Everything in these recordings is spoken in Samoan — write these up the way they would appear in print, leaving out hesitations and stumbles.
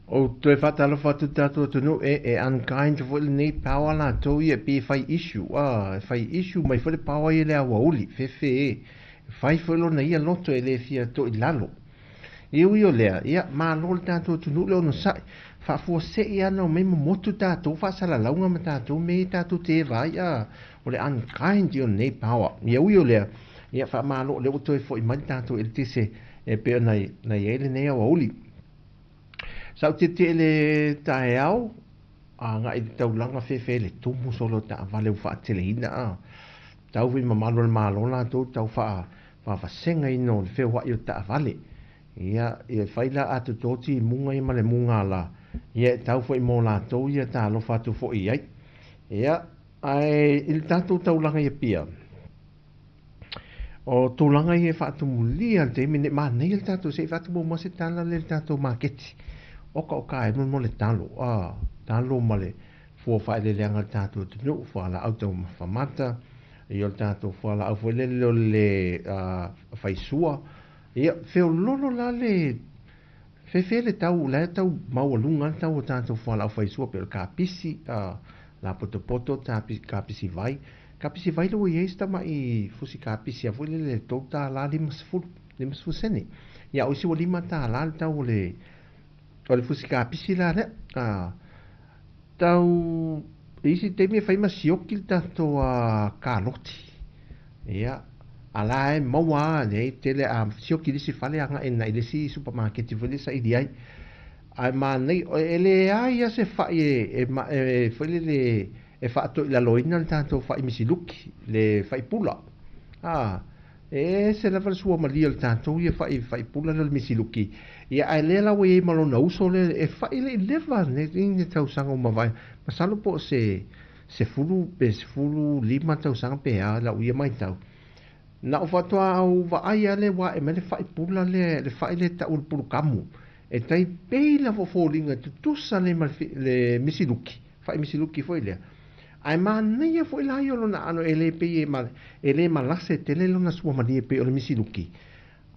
Ou toe faatalofa atu le tatou atunuu e e unkind foi lenei power latou ia pei e fai issue a e fai issue mai foi le power ia i le aoauli fefe e fai foi lona ia loto e le fia toilalo. E ui o lea, ia malo le tatou atunuu le onosai, faafuasei lava na omai momotu tatou faasalalauga ma tatou mea ia tatou te eva ai a o le unkind ia o lenei power. Ia ui o lea, ia faamalo o lea ua toe foi mai le tatou eletise e pei ona na i ai lenei aoauli. Sa ou tietie i le taeao agai i le taulaga fefe le tumu solo o taavale ua faateleina a tau foi mamalu o le Malo latou tau faa faavasegaina o le feoai o taavale. Ia, e fai la a toto timuga ia ma le mugala, ia e tau foi mo latou ia talofa atu foi i ai. Ia, ae i le tatou taulaga i Apia, o tulaga ia e faatumulia i le taimi nei, manaia le tatou, se i faatumuamua se tala lea i le tatou maketi. Oka oka e mo le talo, a, talo ma le fua faaeleeleaga a le tatou atunuu, fualaau taumafa mata, ia o le tatou fualaau foi lele o le faisua. Ia, feololo la le fefe le tau, la e tau maualuga le tau o tatou fualaau faisua pei o le kapisi, lapotopoto, kapisi vai. Kapisi vai lea ua i ai se tamai fusi kapisi a foi lele e $3.50, 50 sene. Ia, o isi ua $5 le tau o le fusi kapisi la lea. Tau i isi taimi e fai ma sioki le tatou kaloti. Ia, a la e maua lava nei tele a sioki i le isi fale agai i le isi supamaketi foi lea e saili ai. Ae manaia, e leai lava se fai e foi lele e faatoilaloina le tatou fai misiluki, le fai pula. A, e ese lava le suamalie o le tatou ia fai fai pula lea o le misiluki. Ia, ae lea la ua i ai ma lona uso lea e fai le i leva nei i tausaga ua mavae. Masalo po o se 10 pe 15 tausaga pe a lau ia matau. Na ou faatoa ou vaai lava lea ua ae mai le fai pula lea, le fai lea e tau o le pulukamu. E tai pei lava o foliga e tutusa lelei ma le misiluki, fai misiluki foi lea. Ae manaia foi la ia o lona aano e le pei e, e le malase tele lona suamalie pei o le misiluki.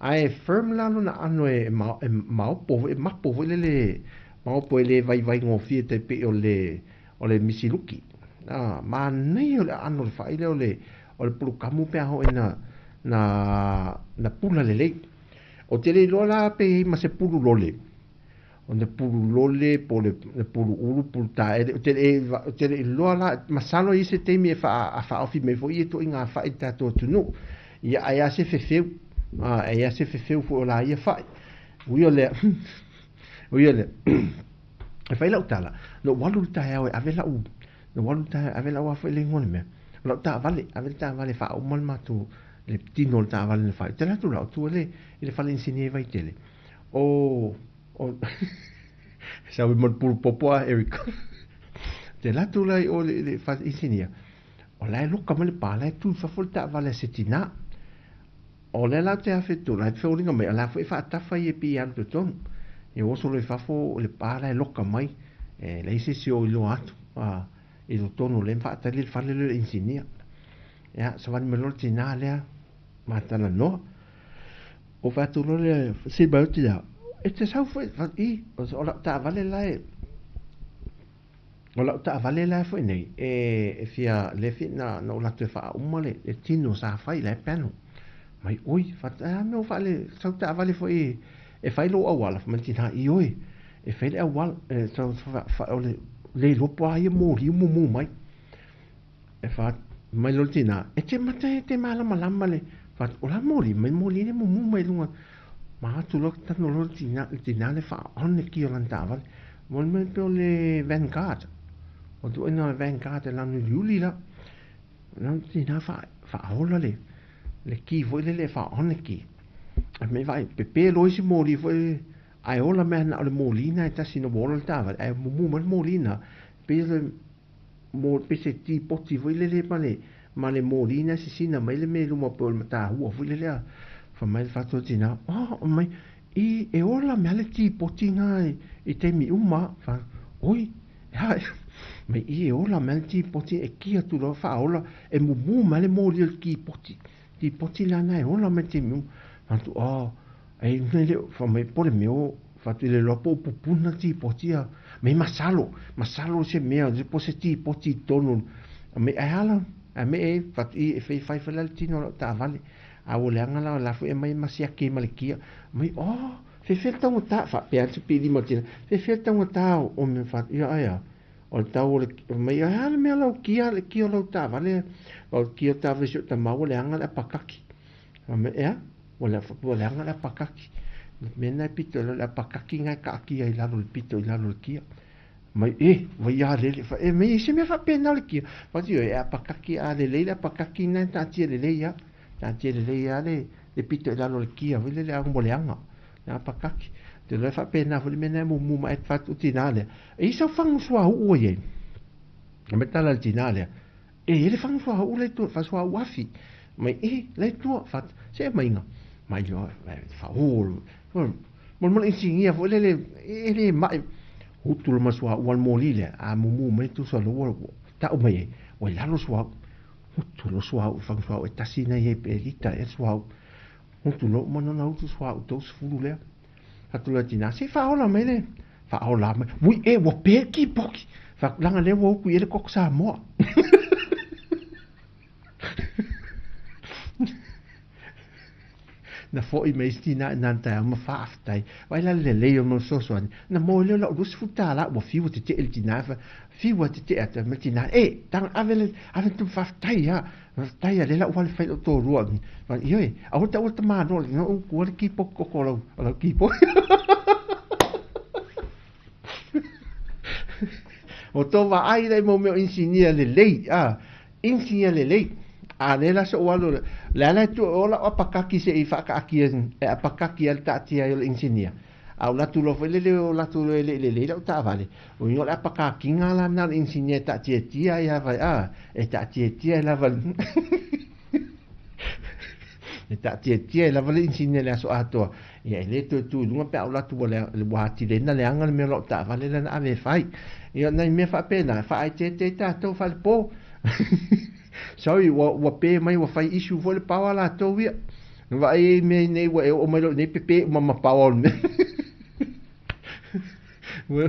Ae firm la lona aano e maopo foi, e mapo foi lele maopo e le vaivai gofie tai pei o le misiluki. Manaia o le aano o le fai lea o le pulukamu pe a oo ina na pula lelei. O te le iloa la pe i ai ma se pulu lole. O le pulu lole po o le pulu ulu, pulu taele. O te le iloa la, masalo i se taimi e faaofi mai foi ia ituaiga fai i le tatou atunuu. Ia ai lava se fefeu, ai lava se fefeu foi o la ia fai. Ui o lea, ui o lea, e fai lau tala, na ou alu i le taeao e ave lau, na ou alu i le taeao e ave lau a foi le igoa o le mea. O lau taavale, ave le taavale e faauma le matou, le tino o le taavale na fai. Ou te alu atu la, ou tu ai i le fale inisinia i Vaitele. O, o, sau ma le pulu popo a Eric. Te alu atu la i o i le fale inisinia. O la e loka mai le pa, la e tu i fafo le taavale a se tinā. O lea la ou te afe atu, la e foliga mai, o la foi e faatafa ia pei e alu i totonu. Ia oso loa i fafo, le pa la e loka mai, e leai se isi o iloa atu i totonu o lea e faatali le fale lea o le inisinia. Ia, savali mai loa le tinā lea, ma talanoa. Ou fai atu loa lea, fesili mai au tinā, e te sau foi, i, o lau taavale la e, o lau taavale la e foi nei, e fia, le fia, na ou alu atu e faauma le tino sa fai, la e panel. Mai, oi, fai, a mea o faale, sau taavale foi e fai lou auala, fai mai le tinā, ioe, e fai le auala, e, sau, fa, o le, le iloa po o a ia moli o mumu mai. E fa, mai loa le tinā, e te mata e te malamalama le, fa, o la moli, mai moli le mumu mai luga. Ma atu loa tano loa le tinā le faa-on le ki o lana taavale. Mo le mea pei o le Vanguard. O ituaiga o le Vanguard e lanu uliuli la. Le tinā faaola le ki foi lele e faa-on le ki. Ae mea vaai, pepe loa isi moli foi, ae ola mea na o le moli na e tasi na ua ola le taavale, ae mumu mai le moli na, pei le mo pei se tipoti foi lele ma le moli na sisina mai le mea i luma pei o le matahua foi lele a. Fai mai le fatu o le tinā, oh, mai, i e ola mea le tipoti na i taimi uma. Fa, oi, e ha, mai i e ola mea le tipoti e ki atu loa faaola, e mumu mai le moli o le tipoti. Tipoti la na e ola mai taimi uma. Fa atu, oh, e nei le, fai mai po le mea o Fatu i le loa po o pupuna tipoti a me masalo, masalo se mea po se tipoti i totonu me ae ala ae me e fatu i e fai fai fai le tino o lau taavale. A ua leaga la la foi e mai ma siaki ma le kia mai oh fefe le taugata faapea se pili ma tina fefe le taugata o me fatu ia ae a o le tau o le mai ae a le mea lau kia le kia o lau taavale o le kia o taavale si o tama ua leaga le apakaki. A me ea, ua le ua leaga le apakaki. Mea na e pito i le apakaki na e kaakia i lalo le pito i lalo le kia. Mai e, vai a lele, fa e me se mea faapena le kia. Fa tio e apakaki a lelei le apakaki na e taatia lelei a. Taatia lelei a le le pito i lalo le kia, foi lele a mo leaga. Le apakaki. Te loe faapena foi le mea na e mumu ma e fatu tina lea. E isa fangu suauu ai. Me tala le tina lea. E i le fagu suauu le tua, fa suauu afi. Mai e, le tua, fa, se mainga. Mai loa, fa o, mo mo insinia foi le e le mai. Hutu le masuauu al moli le, a mumu mai tu sa lo, ta o mai e, o lalo suauu. Hutu lo suauu, fagu suauu e tasi nei e pe lita e suauu. Hutu lo mana na hutu suauu tau sefulu lea. Atu le tina, se faaola mai le, faaola mai. Ui e, ua pe ki poki. Fa langa le ua uku i ele koko Samoa. Na foʻi mai isi tina i nā taeao ma faafetai. Vaai la le lelei o le mau fesoasoani. Na moe lea o lau $20 ua fiu e tetee le tina fa fiu a tetee atu ai ma le tina, e, taga ave le, ave le tupe faafetai a. Faafetai a lea la ua alu fai lou toalua. Fa ioe, aua taua le tamānoa le ina uku ai le kipoko koko o lau, o lau kipoko. O tō vaai la i mau mea o inisinia lelei, a, inisinia lelei. A lea la soʻu alu, le ala e tua o lau apakaki se i faakaakia e apakaki ai le taatia ai o le inisinia. A o latou loa foi lele o latou loa e le i lelei lau taavale, o igoa o le apakakiga la na o le inisinia e taatiatia ai lava, a, e taatiatia ai lava e taatiatia ai lava le inisinia i le aso atoa. Ia e le toe tu i luga pe a ou latou ua lea, ua atilena leaga le mea o lau taavale lea na ave e fai. Ia nai mea faapena, e faaeteete ai tatou faalepo. Sorry, ua, ua pe mai ua fai issue foi le power latou ia. Na vaai ai mea nei ua e oo mai loa i nei pepe uma ma power o le mea. Ua,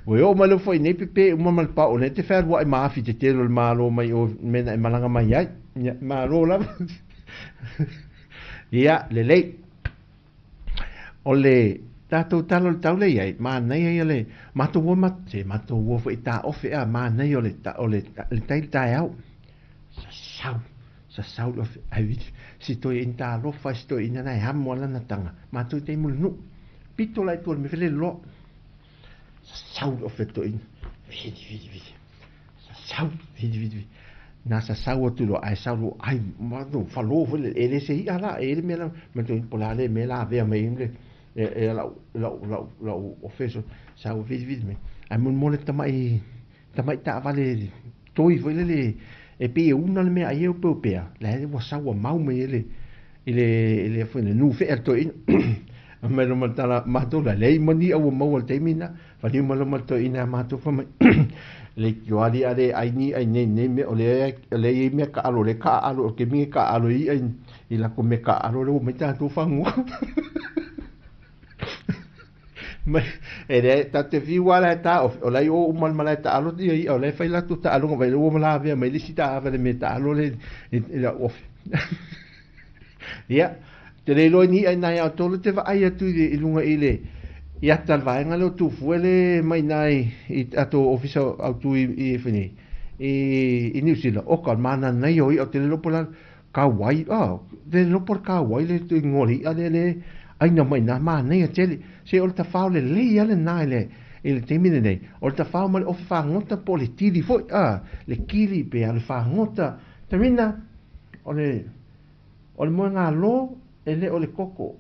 ua e oo mai loa foi i nei pepe uma ma le power o lea te fealuai ma afi tetele o le Malo mai o mea na e malaga mai ai. Ia, malo lava. Ia, lelei. O le tatou tala o le tau lea i ai, manaia ia le matou ua ma, se matou ua foi taofe a, manaia o le, o le, le tai le taeao. Sasau, sasau le ofe, ai, si toi in talofa, si toi ina nai amo ala na tanga, matou i taimi o le nuu. Pito la i tua le mea fele loa. Sasau le ofe toi ina, vili, vili, vili. Sasau, vili, vili, vili. Na sasau atu loa, ae sau loa, ai, ma falo foi le, e le se i'a la, e i le mea la, ma toi po la le mea la avea mai le, e, e lau, lau, lau, lau ofeso, sau vili, vili mai. Ae molemole tamai, tamai taavale toi foi lele, e pei e una le mea ai e opeopea, la e ua sau ua mau mai e le, i le, i le foi le nu fea le toeaina. Mai lo ma tala matou la lei mani au maua le taimi na, whaniu ma lo ma le toeaina a matou wha mai. Le kioali a le ai ni ai nei nei mea o le o le i mea ka alo le ka alo o ke mingi ka alo i ai i la ko me ka alo le o mai tātou whangua. Mai, e le ta te whiu ala e tā o lai o umal malae ta alo ia i o lai whai latu ta alonga vai ua mala avea mai lisi ta ave le me ta alo le i la ofe. Ia, te le iloa ni ai nai au tolu te vaai atu i, i lunga i le i ata le vaega lea o Tufue le mai nai i ato ofisa au tu i i whene i i New Zealand o ka mana nei o i o te le lopo la ka wai oh te le lopo ka wai le tu ngori a le le aina mai nā manaia tele se o le tawhao le lei ale nā i le i le taimi lenei o le tawhao ma le ofe whāngota po le tili foi a le kili pe a le whāngota Tarina o le O le moegalo, e le o le koko.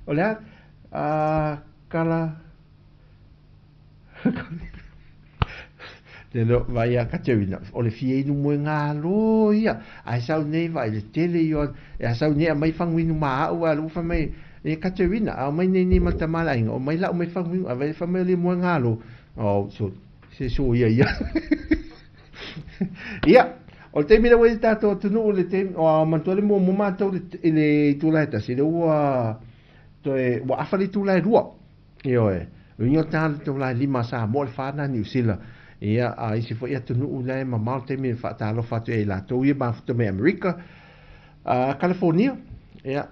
O le a? A, kala. Te leo, vai a Katerina, o le fia inu moegalo ia. Ae sau nei vai le tele i o, e a sau nei a mai faguinu ma au a lu fa mai, e Katerina, a mai nei nei ma tama la inga, o mai lau mai faguinu, a vai fa mai le moegalo. Oh, so, se so ia ia. Ia, O le taimi lea ua i ai le tatou atunuu i le taimi, ua manatua le muamua matou i le itula e tasi, lea ua toe, ua afa le itula e lua. Ioe, o lona uiga o ta le itula e lima a Samoa, o le fa lena a Niu Sila, ia, a isi foi atunuu la e mamao le taimi e faatalofa atu i ai i latou ia mafuta mai Amerika, Kalifonia, ia,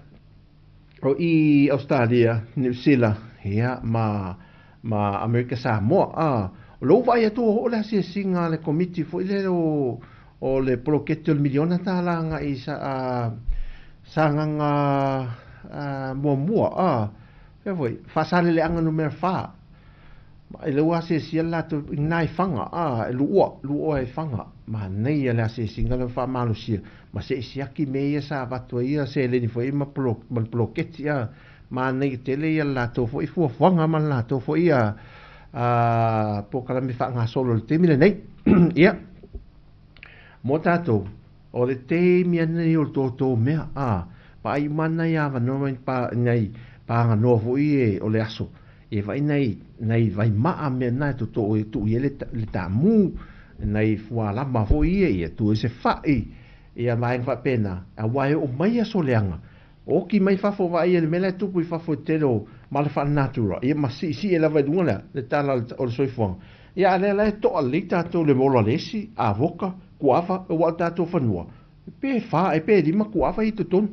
o i Ausetalia, Niu Sila, ia, ma, ma Amerika Samoa. A, o lou vaai atu ua oo le asiasiga a le Komiti foi lea o, o le poloketi o le miliona tālā agai i sa, a, Sagaga a, muamua, a, fea foi, Faasaleleaga numera fa. Ma i lou asiasia le latou i na i Faga, a, e luua, luua i Faga. Manaia le asiasiga lea ua faamalosia, ma se i siaki mea ia sa avatu ai ia seleni foi ma polo, ma le poloketi, a. Manaia tele ia le latou foi fuafuaga ma le latou foi ia, a, polokalame faagasolo i le taimi lenei. Ia, mo tatou, o le taimi lava lenei o le toto mea, a, vaai uma nai avanoa ma ni pa, nai paganoa foi e o le aso, e vaai nai, nai vaimaa mea na e toto e tuu i ai le, le taamu, nai fualama foi ia, ia tuu ai se fai, ia vaega faapena, aua e oo mai aso leaga, oki mai fafo vaai i le mea la e tupu i fafo i le tele o mala faalenatura, ia ma siisii lava i luga le, le tala o le soifuaga. Ia a lea la e toa lelei tatou i le ola lesi, avoka, kuava, aua o le tatou fanua, pe fa ea pe lima kuava ia i totonu.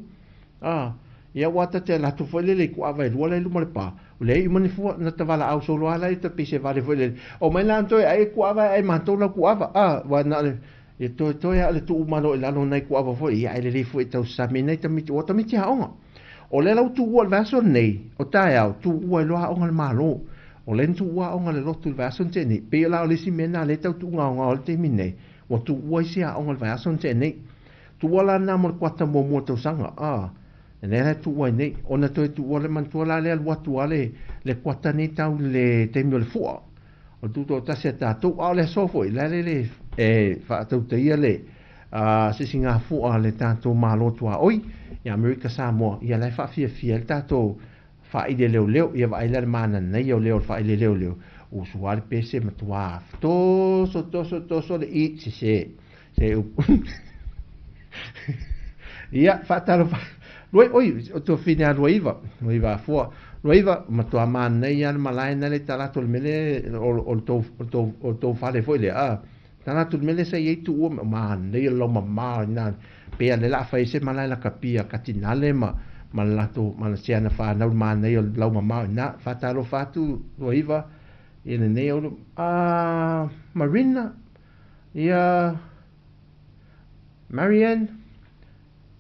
A, ia aua ta te alu atu foi lele i kuava e lua la i luma o le pa, ua leai uma ni fua, na ta valaau solo lava la ia ta pei se vale foi lele, omai la toe ai kuava e ai matou lau kuava, a, aua na o le, ia toetoe lava o le tuu malo i lalo o nai kuava foi, ia ae lelei foi e tausasami ai nai tamaiti, aua o tamaiti aoga. O lea la ua tuua i le vaiaso lenei, o taeao, tuua ai loa aoga a le Malo. O lea na tuua aoga a le lotu i le vaiaso na tea nei, pei la o le isi mea lena o lea e tau tuugaogao ai le taimi nei, ua tuua isi aoga i le vaiaso na tea nei. Tuua la lena mo le kuata muamua o le tausaga, a, lea la e tuua ai nei. Ona toe tuua le manatua la lea alu atu lava le, le kuata nei tau i le taimi o le fua, o le tutoatasi a tatou. A o le aso foi, la le le e faatautaia le sisigafua a le tatou Malo tuaoi i Amerika Samoa, ia la e faafiafia ai le tatou faaile leoleo. Ia vaai la le mananaia o leo o le faaile leoleo, usu lava le pese matua toso toso toso le i sese se upu. Ia, faatalofa. Lua, oi, o tuafine a Luaiva, Luaiva Afua. Luaiva, matua manaia le malae na le tala atu o le mele o le tou, o le tou, o le tou fale foi lea, a. Tala atu le mele sa i ai tuua, manaia le laumamā ina, pei a le la fai se malae lakapia Katinale ma, ma le latou, ma le siana whānau le manaia o le laumamā ina. Faatalofa atu, Luaiva, ia lenei aoauli, a, Marina, ia, Marianne,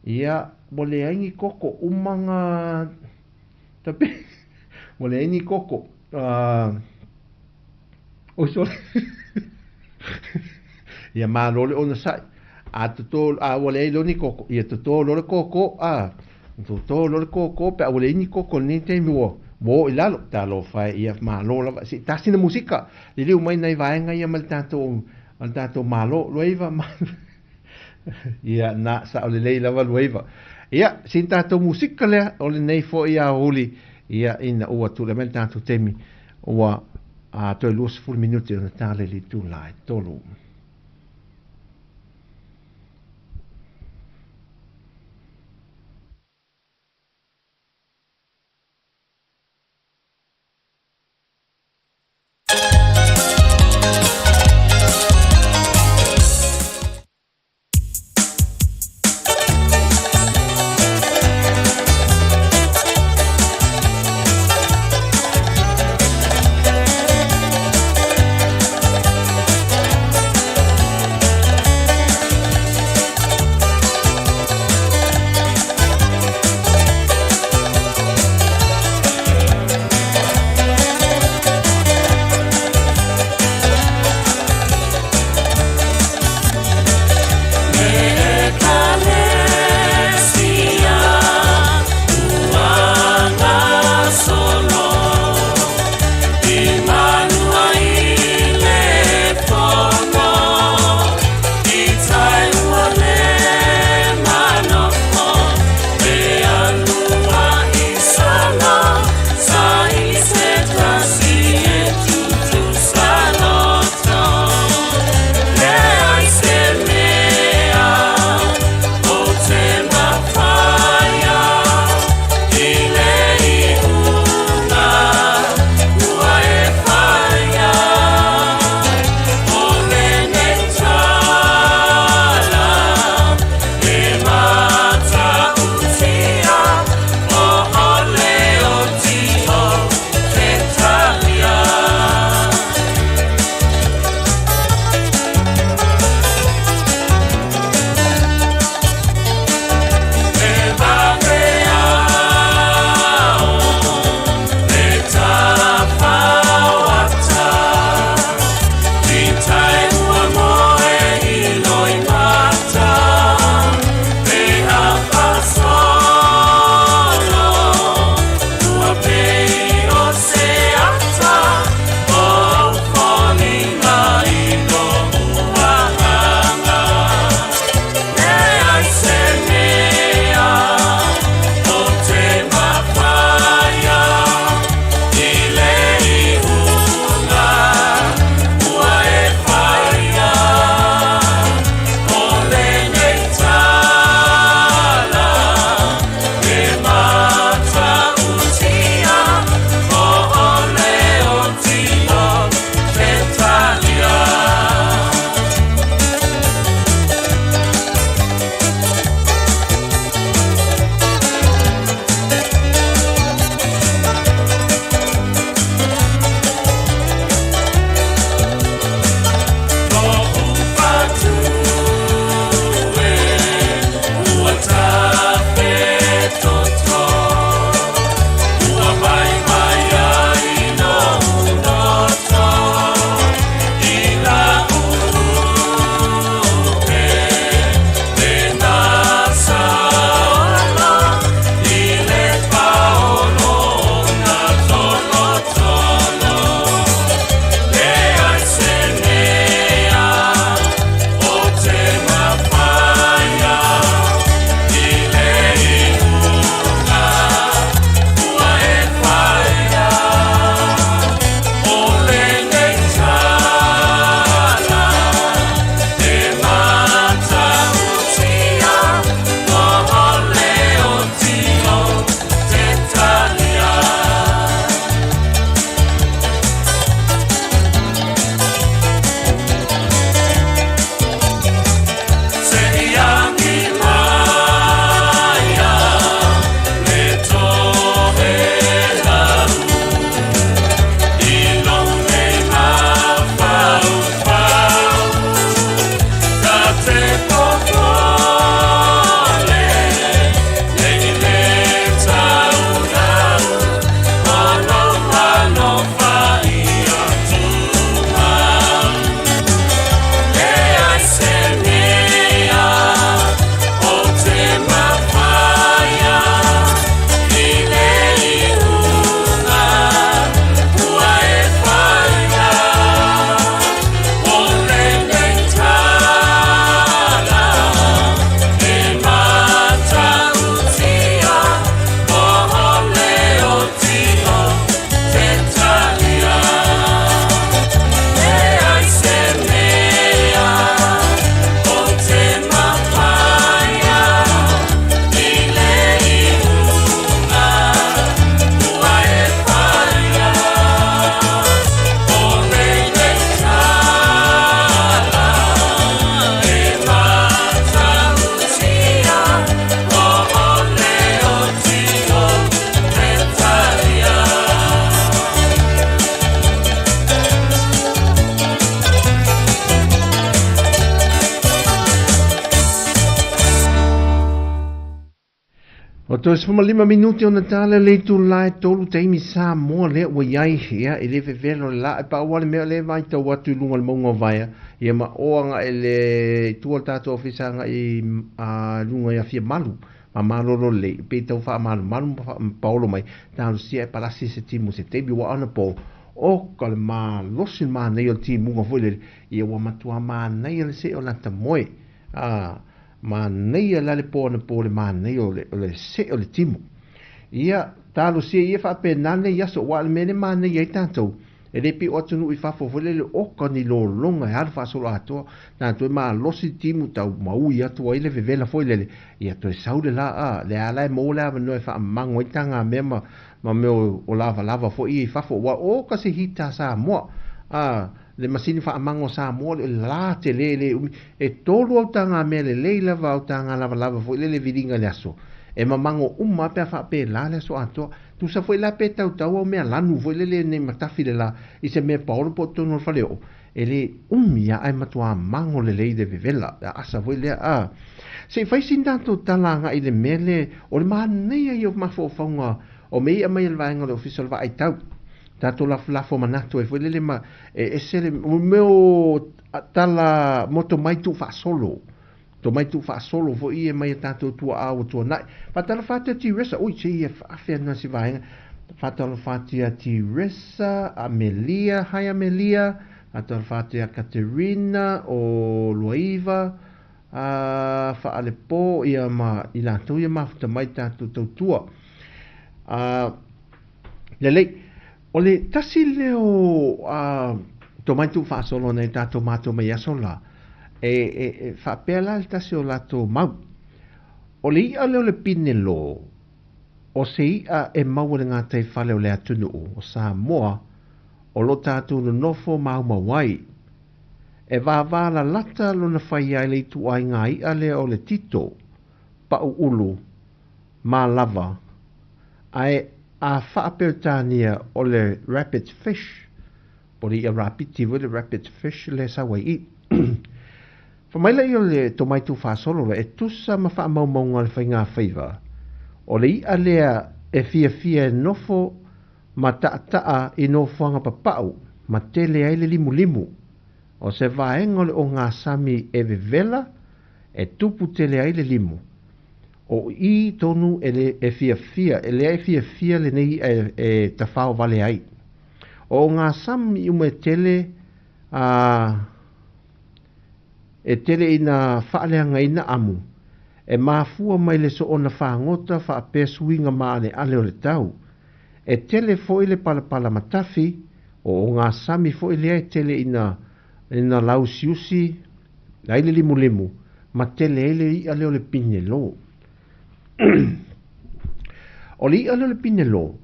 ia, ua leai ni koko, uma na tape, ua leai ni koko, oi sole, ia malo le onosai, a toto, a ua leai loa ni koko, ia toto loa le koko, a, toto loa le koko pe a ua leai ni koko i lenei taimi ua, ua oo i lalo, talofa e, ia malo lava, se i tasi le musika, liliu mai nai vaega ia ma le tatou, ma le tatou Malo, Luaiva, Ia, na, sao lelei lava Luaiva. Ia, sina tatou musika lea o lenei foi aoauli, ia, ina ua tulai mai le tatou taimi, ua a, toe 20 minute ona tala i le itula e tolu. Ua toe 15 minute ona tala le itulā e 3 taimi Samoa lea ua i ai, ia, e le vevelo le la, e pau lava le mea o lea e vaitau atu i luga o le mauga o Vaea, ia ma o agai le i tua o le tatou ofisa agai i luga i Afiamalu ma malolo lelei, pei tau faamalumalu ma paolo mai, talosia e palasi se timu se taimi ua anapo, oka le malosi le manaia o le timuga foi lele, ia ua matua manaia le see o lata moe. A, manaia la le po anapo le manaia o le see o le timu. Ia, talosia ia faapena lenei aso, aua o le mea lea e manaia ai tatou, e le pei o atunuu i fafo foi lele, oka ni lologa e alu faasoloatoa, tatou e malosi le timu tau maui atu ai le vevela foi lele, ia toe sau le la, a, lea lava la e maua le avanoa e faamago ai tagamea ma mea o lavalava foi ia i fafo, aua oka se hita a Samoa, a, le masini faamago a Samoa le la tele le umi, e 3 au tagamea lelei lava au taga lavalava foi lele viliga i le aso, e mamago uma pe a faapelā le aso atoa. Tusa foi la pe tautau au mea lanu foi lele nei matafi le la i se mea paolo po o totonu o le faleoo, e le umi lava ae matua mago lelei le vevela, le aasa foi lea a. Se i fai sina tatou tala agai i le mea lea, o le manaia ia o mafaufauga o mea ia aumai e le vaega o le Ofisa o le Vaai Tau. Tatou lafolafo manatu ai foi lele ma e ese le mea o tala moto mai tuufaasolo. Tomai tuufaasolo foi ia mai a tatou tuaa ua tuanai. Faatalofa atu ia Teresa, ui se ia afe ana si vaega. Faatalofa atu ia Teresa, Amelia, hi Amelia. Faatalofa atu ia Katerina o Luaiva, a Faalepo ia ma i latou ia mafuta mai tatou tautua. A lelei, o le tasi lea o tomai tuufaasolo nai tatou matou mai aso la, e faapea la le tasi o latou mau. O le i'a lea o le pinelō, o se i'a e maua i le gataifale o le atunuu o Samoa o lo tatou nonofo maumau ai. E vāvālalata lona fai ai le ituaiga i'a lea o le tito, pa'u ulu, mālava, ae a faa-Peretania o le rabbit fish, po o le i'a rapiti foi le rabbit fish lea e sau ai i. Fai mai laia o le tomai tuufaasolo lea, e tusa ma faamaumauga o le faigafaiva, o le i'a lea e fiafia e nofo ma taataa i nofoaga papau ma tele ai le limulimu. O se vaega o le ogasami e vevela, e tupu tele ai le limu. O i tonu e le e fiafia, e lea e fiafia lenei i'a e tafao vale ai. O ogasami uma e tele a e tele ina faaleagaina amu, e mafua mai le soona fagota faapea suiga maaleale o le tau. E tele foi le palapala matafi, o ogasami foi lea e tele ina ina lausiusi ai le limulimu ma tele ai le i'a lea o le pinelō. O le i'a lea o le pinelō,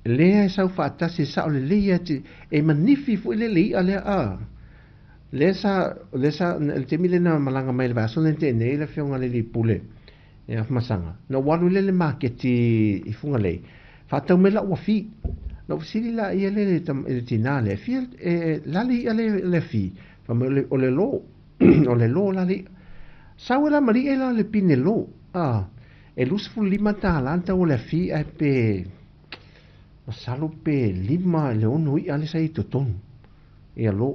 lea e sau faatasi e sao lelei lava te, e manifi foi lea le i'a lea a. Lea sa, lea sa, le taimi lea na malaga mai le vaiaso lea na tea nei le afioga i le alii pule i Afamasaga, na ou alu lea i le maketi i Fugalei, faatau mai lau afi. Na ou fesili laia lea i le tinā lea, e fia, e la le i'a lea le afi? Fai mai, o le lō, o le lō la le i'a. Sau ai la ma le i'a la le pine lō, a, e $25 le tau o le afi ae pe, masalo pe 5 i le 6 i'a lea sa i ai i totonu. Ia lō,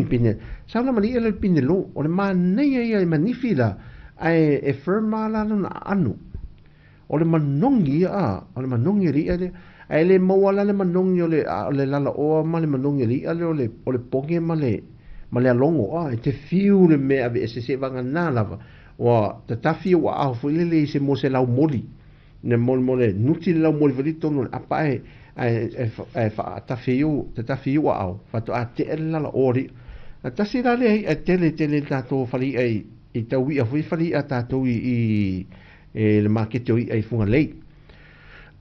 pine, sau la ma le i'a lea le pine lō, o le manaia ia e manifi la, ae e firm lava la lona aano. O le manogi ia a, o le manogi o le i'a lea. Ae le maua la le manogi o le, o le lalaoa ma le manogi o le i'a lea o le, o le poge ma le, ma le alogo a, e te fiu le mea e aveese seiavagana lava, ua tatafi ou aao foi lele i se mo se laumoli. Ne mo mo le nuti le laumoli foi lele i totonu o le apa ae, ae, ae faatafi ai ou, tatafi ai ou aao, faatoa tea le lalaoa o le i'a. A tasi la lea i'a e tele tele i le tatou fale i'a i, i tau i'a foi fale i'a a tatou i, i, e le maketi o i'a i Fugalei.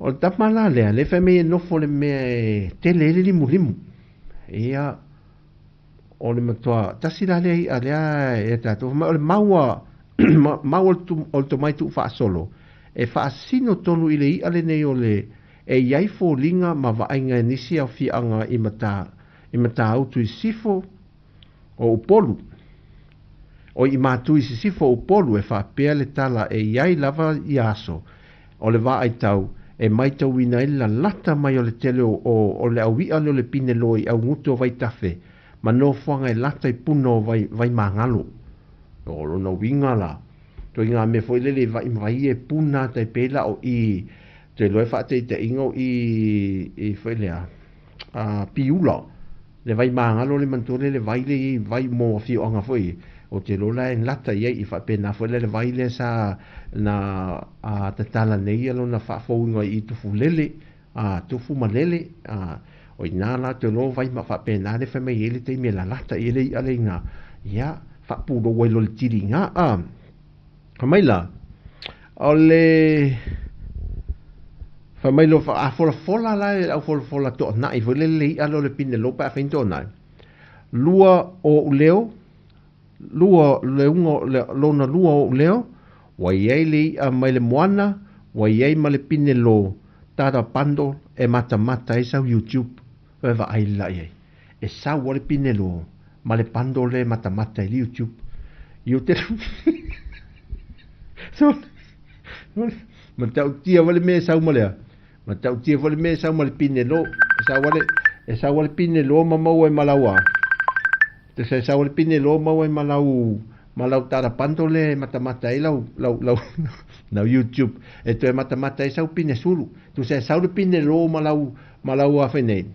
O le tama la lea, lea fai mai e nofo le mea e tele ai le limulimu. Ia, o le matua, tasi la lea i'a lea e tatou, fai mai o le mau a, mau o le tomai tuufaasolo, e faasino tonu i le i'a lenei o le, e i ai foliga ma vaaiga e nisi aofiaga i mata, i Matautu i sisifo o Upolu. Oi i Matui i sisifo o Upolu e faapea le tala e i ai lava ia aso. o le vaaitau e matauina ai le lalata mai o le tele o le au i'a lea o le pineloa i augutu o Vaitafe ma nofoaga e lata i puna o Vaimagalo. O lona uiga la, ituaiga mea foi lele i vai ma vai e puna tai pei la o i te iloa e faataitaiga o i i foi lea a Piula le Vaimagalo le manatua lea le vai lea i vai mo afioaga foi ou te iloa la e lata i ai i faapena foi la le vai lea sa na a tatala nei ia lona faafouina i Tufulele a Tufumalele a o i ina la te iloa vai ma faapena le fai mai ai le taimi e lalata i ai le i'a lea i ina ia faapulou ai loa le tiliga a. Fai mai la, o le fai mai loa, a folafola la e le au folafola toanai foi lele le i'a lea o le pinelou pe a fai ni toanai, lua o ou leo, lua le uga lona lua o ou leo, ua i ai le i'a mai le moana, ua i ai ma le pinelou tara bundle e matamata ai sau YouTube e vaai la i ai. E sau a le pinelou ma le bundle lea e matamata ai le YouTube. I o te matautia foi le mea e sau ma lea. Matautia foi le mea e sau ma le pinelou. E sau a le, e sau a le pinelou ma maua ai ma lau a. E sau a le pinelou maua ai ma lau ma lau tara bundle lea e matamata ai lau lau lau lau YouTube e toe matamata ai sau pine sulu. Tusa e sau le pinelou ma lau ma lau a fai nei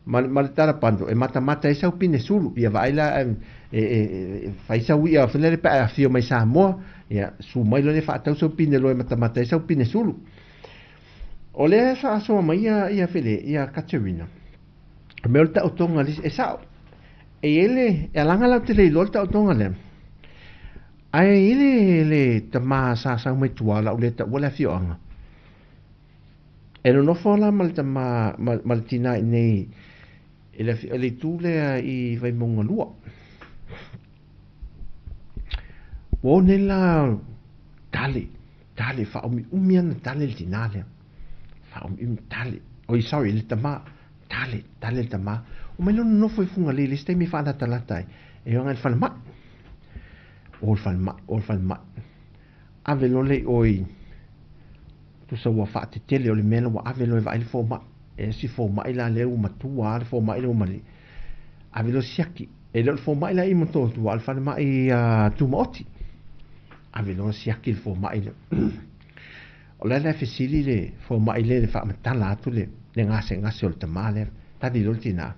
ma, ma le tara bundle e matamata ai sau pine sulu. Ia vaai la e fai sau i'a foi lele pe a e afio mai Samoa, ia su mai loa lea faatau sau pinelou e matamata ai sau pine sulu. O lea e faasoa mai ia ia fele ia Katerina. O mea o le taotoga e sa'o. E i ai le e alaga la ou te le iloa le taotoga lea. Ae i ai le le tama sa sau mai tua lau lea taua le afioaga. E nonofo la ma le tama ma, ma le tina i nei i le, le itu lea i Vaimauga 2. Ua one la tale, tale faaumiumi ana tale le tina lea. Faaumiumi tale. Oi sorry le tama, tale, tale le tama. O mai lona nofo i Fugalei le isi taimi e faalatalata ai. E oga i le falemai. O le falemai, o le falemai. Ave loa le i oi tusa ua faatetele o le mea lea ua ave loa e vaai le fomai. E si fomai la lea ua matua le fomai lea ua mali. Ave loa siaki. E le o le fomai la i Motootua, a o le falemai tumaoti. Ave loa siaki le fomai lea. O le a le fesili le fomai lea i le faamatala atu le le gasegase o le tama lea. Tali loa le tina.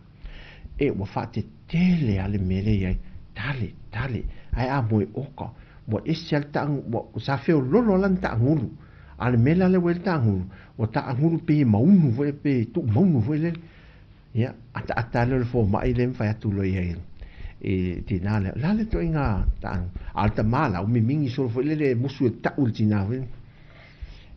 E ua faatetele lava le mea lea i ai. Tali, tali, ae a moe oka. Ua ese lava le taagulu, ua sa feololo lava lana taagulu. A o le mea la lea ua i ai le taagulu, ua taagulu pei e maunu foi pe tuumaunu foi lele. Ia, ataata lea o le fomai lea ma fai atu loa i ai i tina lea. O le a le ituaiga taagulu? A o le tama la, ua mimigi solo foi lele e musu e tau i le tina foi.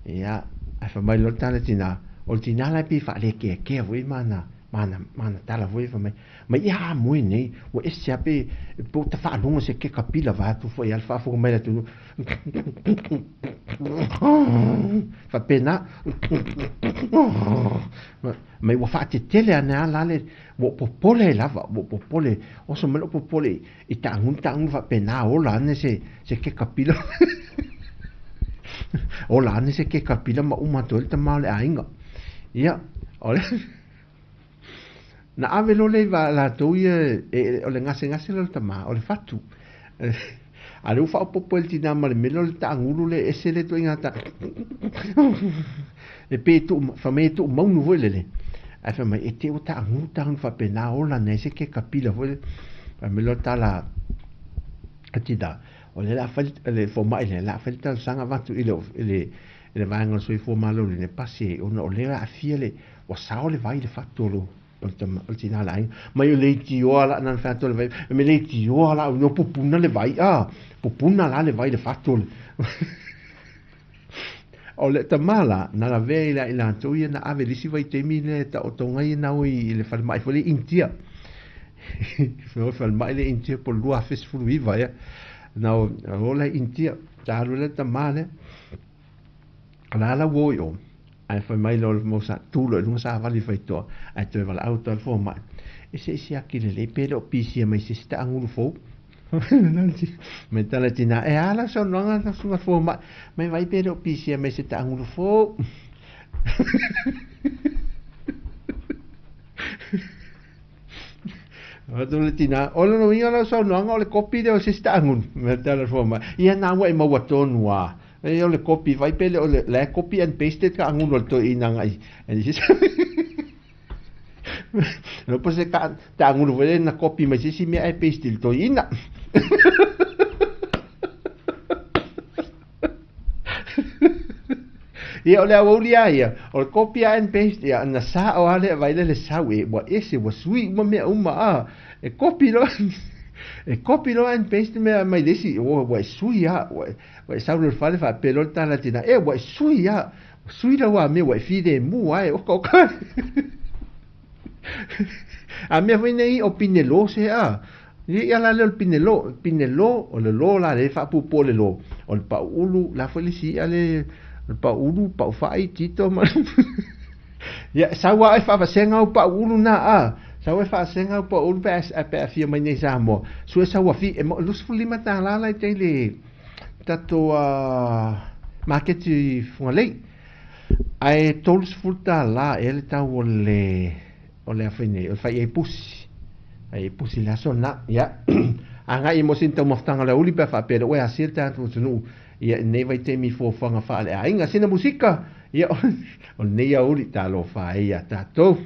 Ia, ae fai mai loa le tala tina, o le tina la e pei e faalekeakea foi ma ana ma ana ma ana tala foi fai mai, mai ia a moe nei, ua ese lava pe pe ua ta faalogo i se kekapila vaeatu foi a le faafofoga mai le atunuu. Faapena mai ua faatetele ane lava la le ua popole ai lava, ua popole, oso mai lou popole i taagulu taagulu faapena ola ane se se kekapila. Ola ane se kekapila ma uma atu ai le tama o le aiga. Ia, o le na ave loa lea i latou ia e, o le gasegase lea o le tama, o le fatu. A o lea ua faaopoopo e le tina ma le mea lea o le taagulu lea e ese le ituaiga ta e pei e tuu, fai mai e tuumaunu foi lele. Ae fai mai, e te ua taagulu taagulu faapena ola ane ai se kekapila foi lele. Fai mai loa le tala a tina, o lea o le a fai le fomai lea, o le a fai le talosaga avatu i le i le i le vaega o le soifua maloloina e pasi ai ona o lea e aafia le ua sao le vai i le fatu o lo o le tama o le tina o le aiga. Mai o leitioa la na fai atu o le vai, me leitioa la no pupuna le vai a pupuna la le vai i le fatu o le O le tama la, na lavea i la i latou ia na ave i le isi vaitaimi lea e taotoga ai nau i le falemai foi lea i Initia. Falemai lea i Initia po o le 2019 ea. Na o la i Initia, sa alu ai le tama lea. O la la ua o i o, ae fai mai loa le mau sa tu loa i luga savali faitoa, ae toe valaau atu lava le fomai, e se i siaki lelei pe le o pisia mai se isi taagulu fou. Me tala tina e ala saunoaga na susuga fomai mai vai pe le o pisia mai se taagulu fou. Atu le tina, o lona uiga o lau saunoaga o le kopi lea o se isi taagulu. Me tala fomai, ia na ua e maua tonu a. E o le kopi vai pe le o le la e copy and pasted ka agulu a le toeaina agai. Iloa po o se taagulu foi lea na copy mai se isi mea ae paste i le toeaina. Ia o le aoauli lava ia, o le copy lava and paste, ia na sao lava lea vaai lea le sau e ua ese ua sui uma mea uma a. E copy loa e copy loa and paste mea mai le isi, ua e sui lava, ua e sau loa i le fale faapea loa le tala a le tina, e ua e sui lava. Sui lau amio ua e filemu lava e okaoka. A mea foi nei o pinelo se a. Ia la lea o le pinelo, pinelo o le lo la le faapuupuu o le lo. O le pau ulu, la foi le isi i'a le o le pau ulu, pau fai, tito ma Ia sau lava e faavasega au pau ulu na a. Sau e faasega au pau ulu pe a pe a fia mai nei Samoa. Sue sau afi e $25 la i tai le tatou maketi i Fugalei. Ae $30 ea le tau o le o le a fai nei, o le fai ai pusi. Fai ai pusi i le aso lena. Ia, agai mo sina taumafataga o le aoauli pe a faapea le oe asia le tatou atunuu ia i lenei vaitaimi i fuafuaga faale-aiga. Sina musika, ia o lenei aoauli talofa ai ia tatou.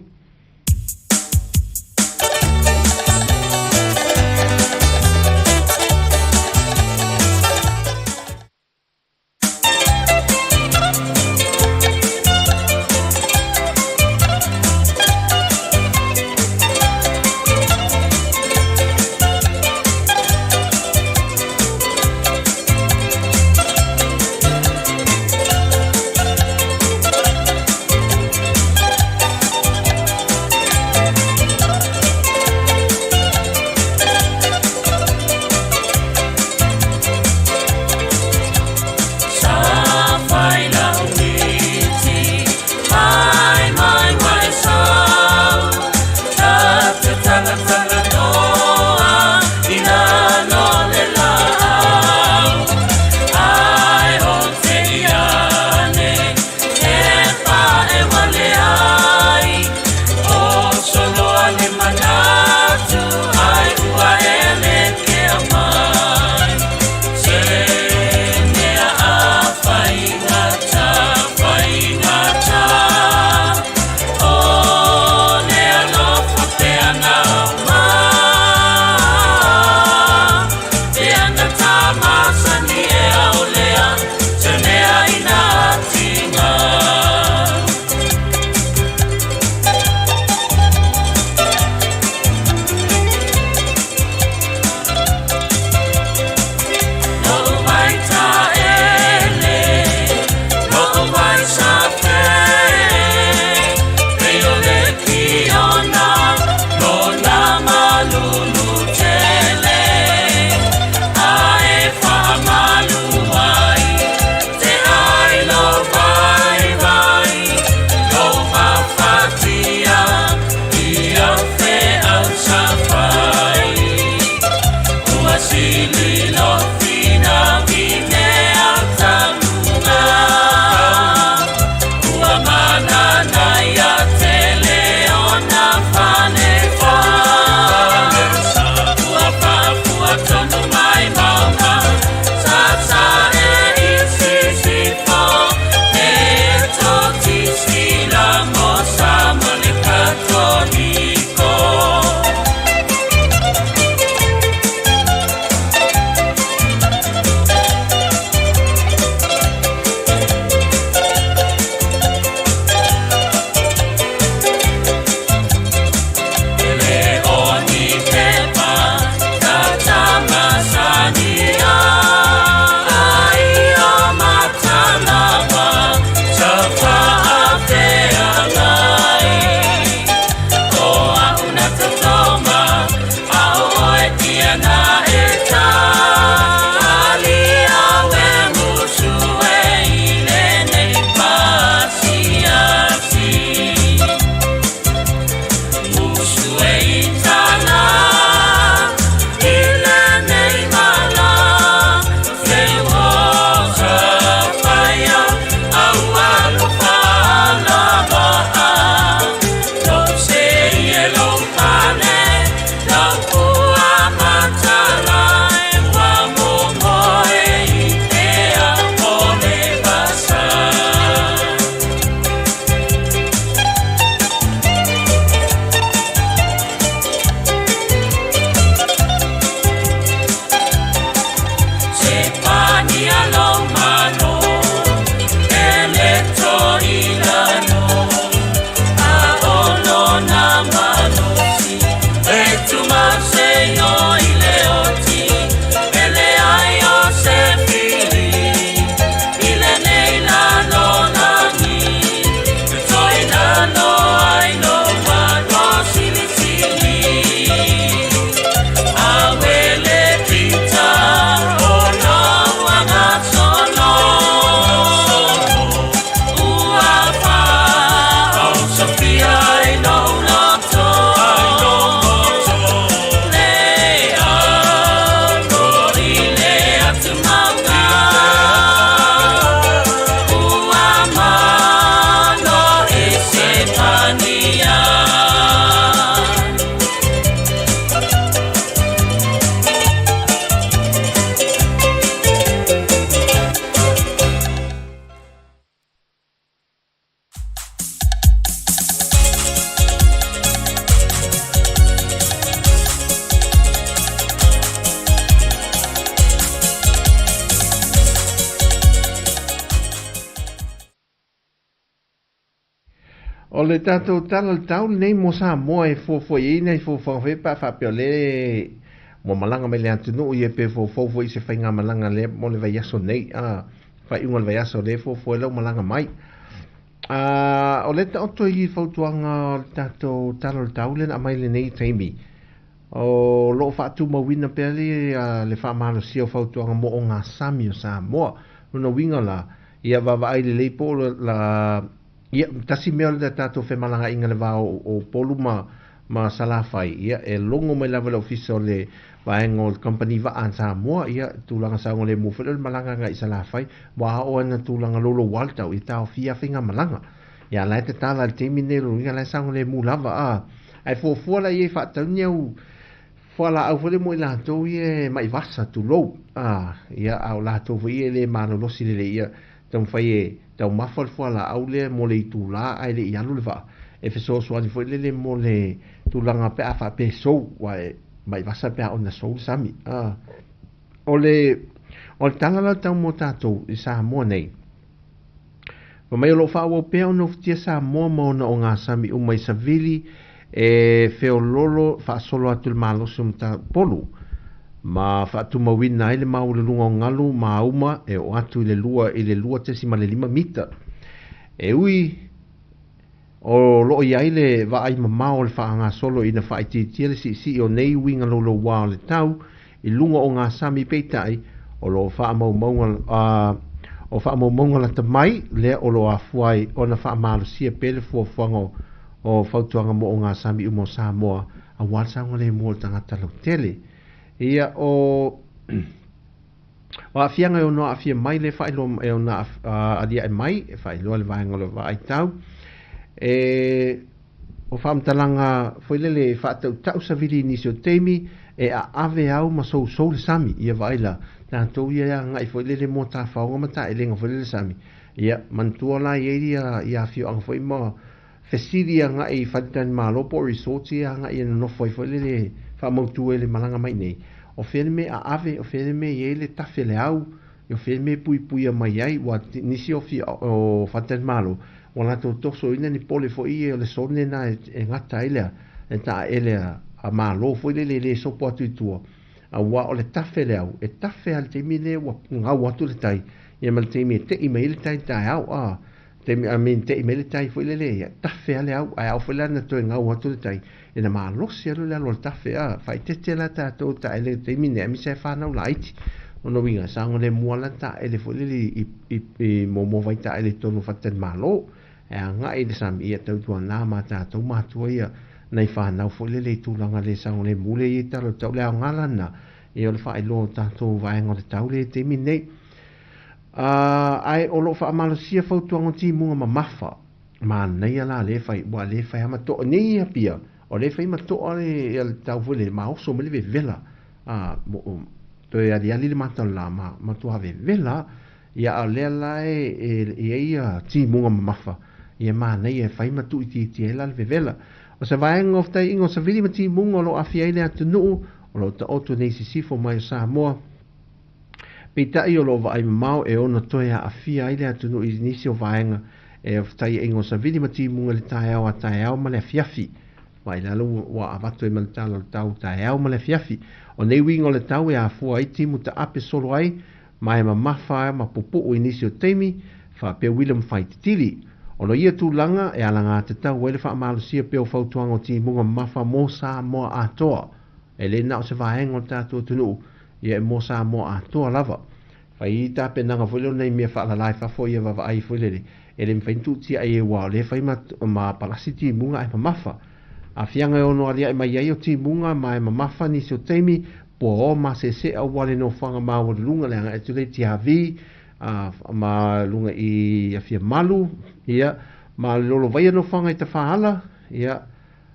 O le tatou Tala o le Tau lenei mo Samoa e fuafua i ai nai fuafuaga foi pe a faapea o lea ua malaga mai le atunuu ia pe foufou foi i se faigamalaga lea mo le vaiaso nei, a, faaiuga o le vaiaso lea e fuafua ai lau malaga mai. A, o lea taoto i fautuaga o le tatou Tala o le Tau lea na aumai i lenei taimi, o lo o faatumauina pea le, le faamalosia o fautuaga mo ogasami o Samoa. Lona uiga la, ia vaavaai lelei po o la, ia, tasi mea o le tatou femalagaaiga i le va o Upolu ma Salafai, ia, e logo mai lava le ofisa o le vaega o le kamupani vaa a Samoa, ia, tulaga saogalemu foi lea o le malaga agai i Salafai, ua oo lava ina tulaga louloua le tau, ia taofia lava faigamalaga. Ia, a o la e tatala i le taimi lenei, o lona uiga o la e saogalemu lava, a. Ae fuafua la i ai faatau ni au fualaau foi lea mo i latou ia e mai vasa, tulou, a, ia, a o latou foi ia e le malolosi lelei, ia, taumafai e taumafa le fualaau lea mo le itula ae le i alu le vaa, e fesoasoani foi lele mo le tulaga pe a faapea e sou, aua e mai vasa pe a ona sou le sami. A, o le, o le tala la tau mo tatou i Samoa nei, fai mai o lo o faaauau pea ona ufitia Samoa ma ona ogasami uma i savili e feololo faasolo atu i le malosi o Mataupolu ma faatumauina ai le maualuluga o galu ma auma e oo atu i le 2 i le 2.5 mita. E ui o lo o i ai le vaai mamao o le faagasolo ina faaitiitia le siisii o nei uiga louloua o le tau i luga o ogasami, peitai o lo o faamaumauga o faamaumauga lata mai lea o lo o afua ai ona faamalosia pea le fuafuaga o fautuaga mo ogasami uma o Samoa aua le saogalemu o le tagata lautele. Ia, o o aafiaga e ono aafia mai le faailoa e ona aliae mai e faailoa le vaega o le vaai tau e o faamatalaga foi lele e faatautau savili i nisi o taimi e aave au ma sousou le sami. Ia vaai la tatou ia e agai foi lele mo tafaoga ma taelega foi lele sami. Ia manatua la i ai ia afioaga foi ma fesili agai i faletalimalo po o resorts ia agai e nonofo ai foi lele faamautu ai le malaga mai nei. O fea le mea aave, o fea le mea i ai le tafe le au, o fea le mea e puipuia mai ai, ua nisi o o faletalimalo ua latou tosoina ni pole foi ia o le sone na e gata ai lea e taele a malo foi lele e le sopo atu i tua, aua o le tafe le au e tafe lava i le taimi lea ua gau atu le tai, ia ma le taimi e tei mai ai le tai i le taeao, a taimi, I mean, tei mai le tai foi lele, ia tafe lava le au, ae ao foi la na toe gau atu le tai, ina malosi alu le alo o le tafe, a faaeteete la tatou taele i le taimi nei, aemaise lava fanau laiti. Lona uiga, saogalemu lava la taele foi lele i momoa vaitaele i totonu o faletalimalo, e agai i le sami, ia tautuana ma tatou matua ia nai fanau foi lele i tulaga le saogalemu lea e i ai tala o le tau. Le aoga la lena, ia o le faailoa o tatou vaega o le tau lea i le taimi lenei. Ae o lo o faamalosia fautuaga o timuga mamafa. Manaia la lea fai, ua le fai lava ma toa nei ia pia, o lea fai ma toa le, ia le tau foi lele, ma oso mai le vevela. A, mo, toe aliali le mata o le la, ma matua vevela. Ia a o lea la e i ai ia timuga mamafa, ia manaia e fai ma tuuitiitia ai la le vevela. O se vaega o fetaiiga o savili ma timuga o lo o aafia ai le atunuu, o lo o taoto nei i sisifo mai o Samoa. Peitai o lo o vaai mamao e ono toe aafia ai le atunuu i nisi o vaega e o fetaiaiga o savili ma timuga i le taeao a taeao ma le afiafi. Vaai lalo ua avatu ai ma le tala o le tau taeao ma le afiafi. O nei uiga o le tau e afua ai timu taape solo ai ma e mamafa ma pupuu i nisi o taimi, faapea William Whaititili. Ona o ia tulaga e alagatatau ai le faamalosia pea o fautuaga o timuga mamafa mo Samoa atoa. E le na o se vaega o le tatou atunuu, ia e mo Samoa atoa lava. Fai tapenaga foi lea o nai mea faalala i fafo ia vaavaai foi lele, e le mafai ona tuutia ai aua o lea e fai ma palasi timuga ae mamafa. Aafiaga e ono aliae mai ai o timuga ma e mamafa nisi o taimi, puaoa maseese aua le nofoaga maualuluga le agai atu lea i Tiavi, ma luga i Afiamalu, ia, ma le lolovaia nofoaga i Tafaala, ia,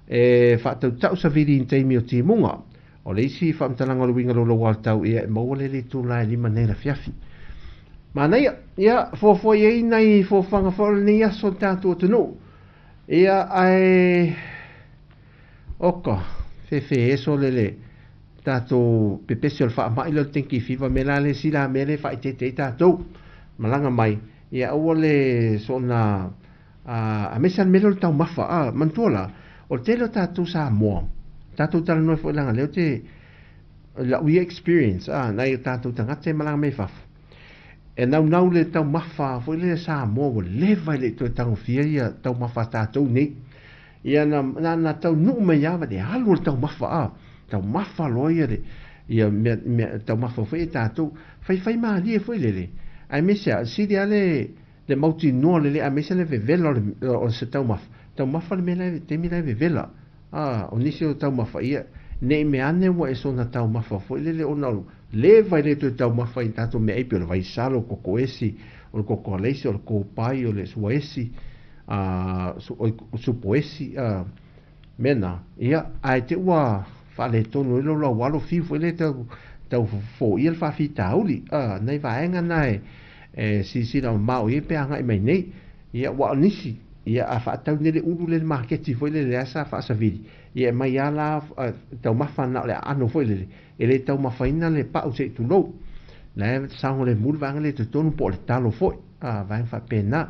e faatautau savili i taimi o timuga. O le isi faamatalaga o le uiga louloua o le tau, ia, e maua lea i le itula e 5 nei le afiafi. Manaia, ia, fuafua i ai nai fuafuaga foi o lenei aso o le tatou atunuu. Ia, ae, oka, fefe eso le le tatou pepesi o le faamai lea o le dengue fever, mea la le isi la mea lea e faaeteete ai tatou. Malaga mai, ia aua le soona Aemaise lava le mea lea o le taumafa. Manatua la, o le tele o tatou Samoa, tatou talanoa foi leaga o lea ou te, lau ia experience, nai o tatou tagata e malaga mai fafo, e naunau le taumafa foi lea Samoa ua leva e le i toe tagofia ia taumafa a tatou nei. Ia na taunuu mai lava le alu o le taumafa, taumafa loa ia le ia mea, mea taumafa foi e tatou, faifai malie foi lele, aemaise lava, sili lava le mautinoa lelei, aemaise le vevela o se taumafa, taumafa le mea la taimi la e vevela. O nisi o taumafa ia, ne i mea ane ua e soona taumafa foi lele ona o leva e le toe taumafa i tatou meaai pei o le vaisalo, o le kokoesi, o le kokoalaisi, o le kopai, o le suaesi, supoesi, mea na, ia, ae te ua faaletonu ai lou laualo fiu foi lea tau foia le faafitauli. Nai vaega na e silasila mamao i ai pe agai mai nei. Ia, ua o nisi, ia, a faatau nei le ulu lea i le maketi foi lele lea sa faasavili, ia e mai lava la taumafa na o le aano foi lele, e le taumafaina le pau se i tulou. La e saogalemu le vaega lea i totonu po o le talo foi, vaega faapena.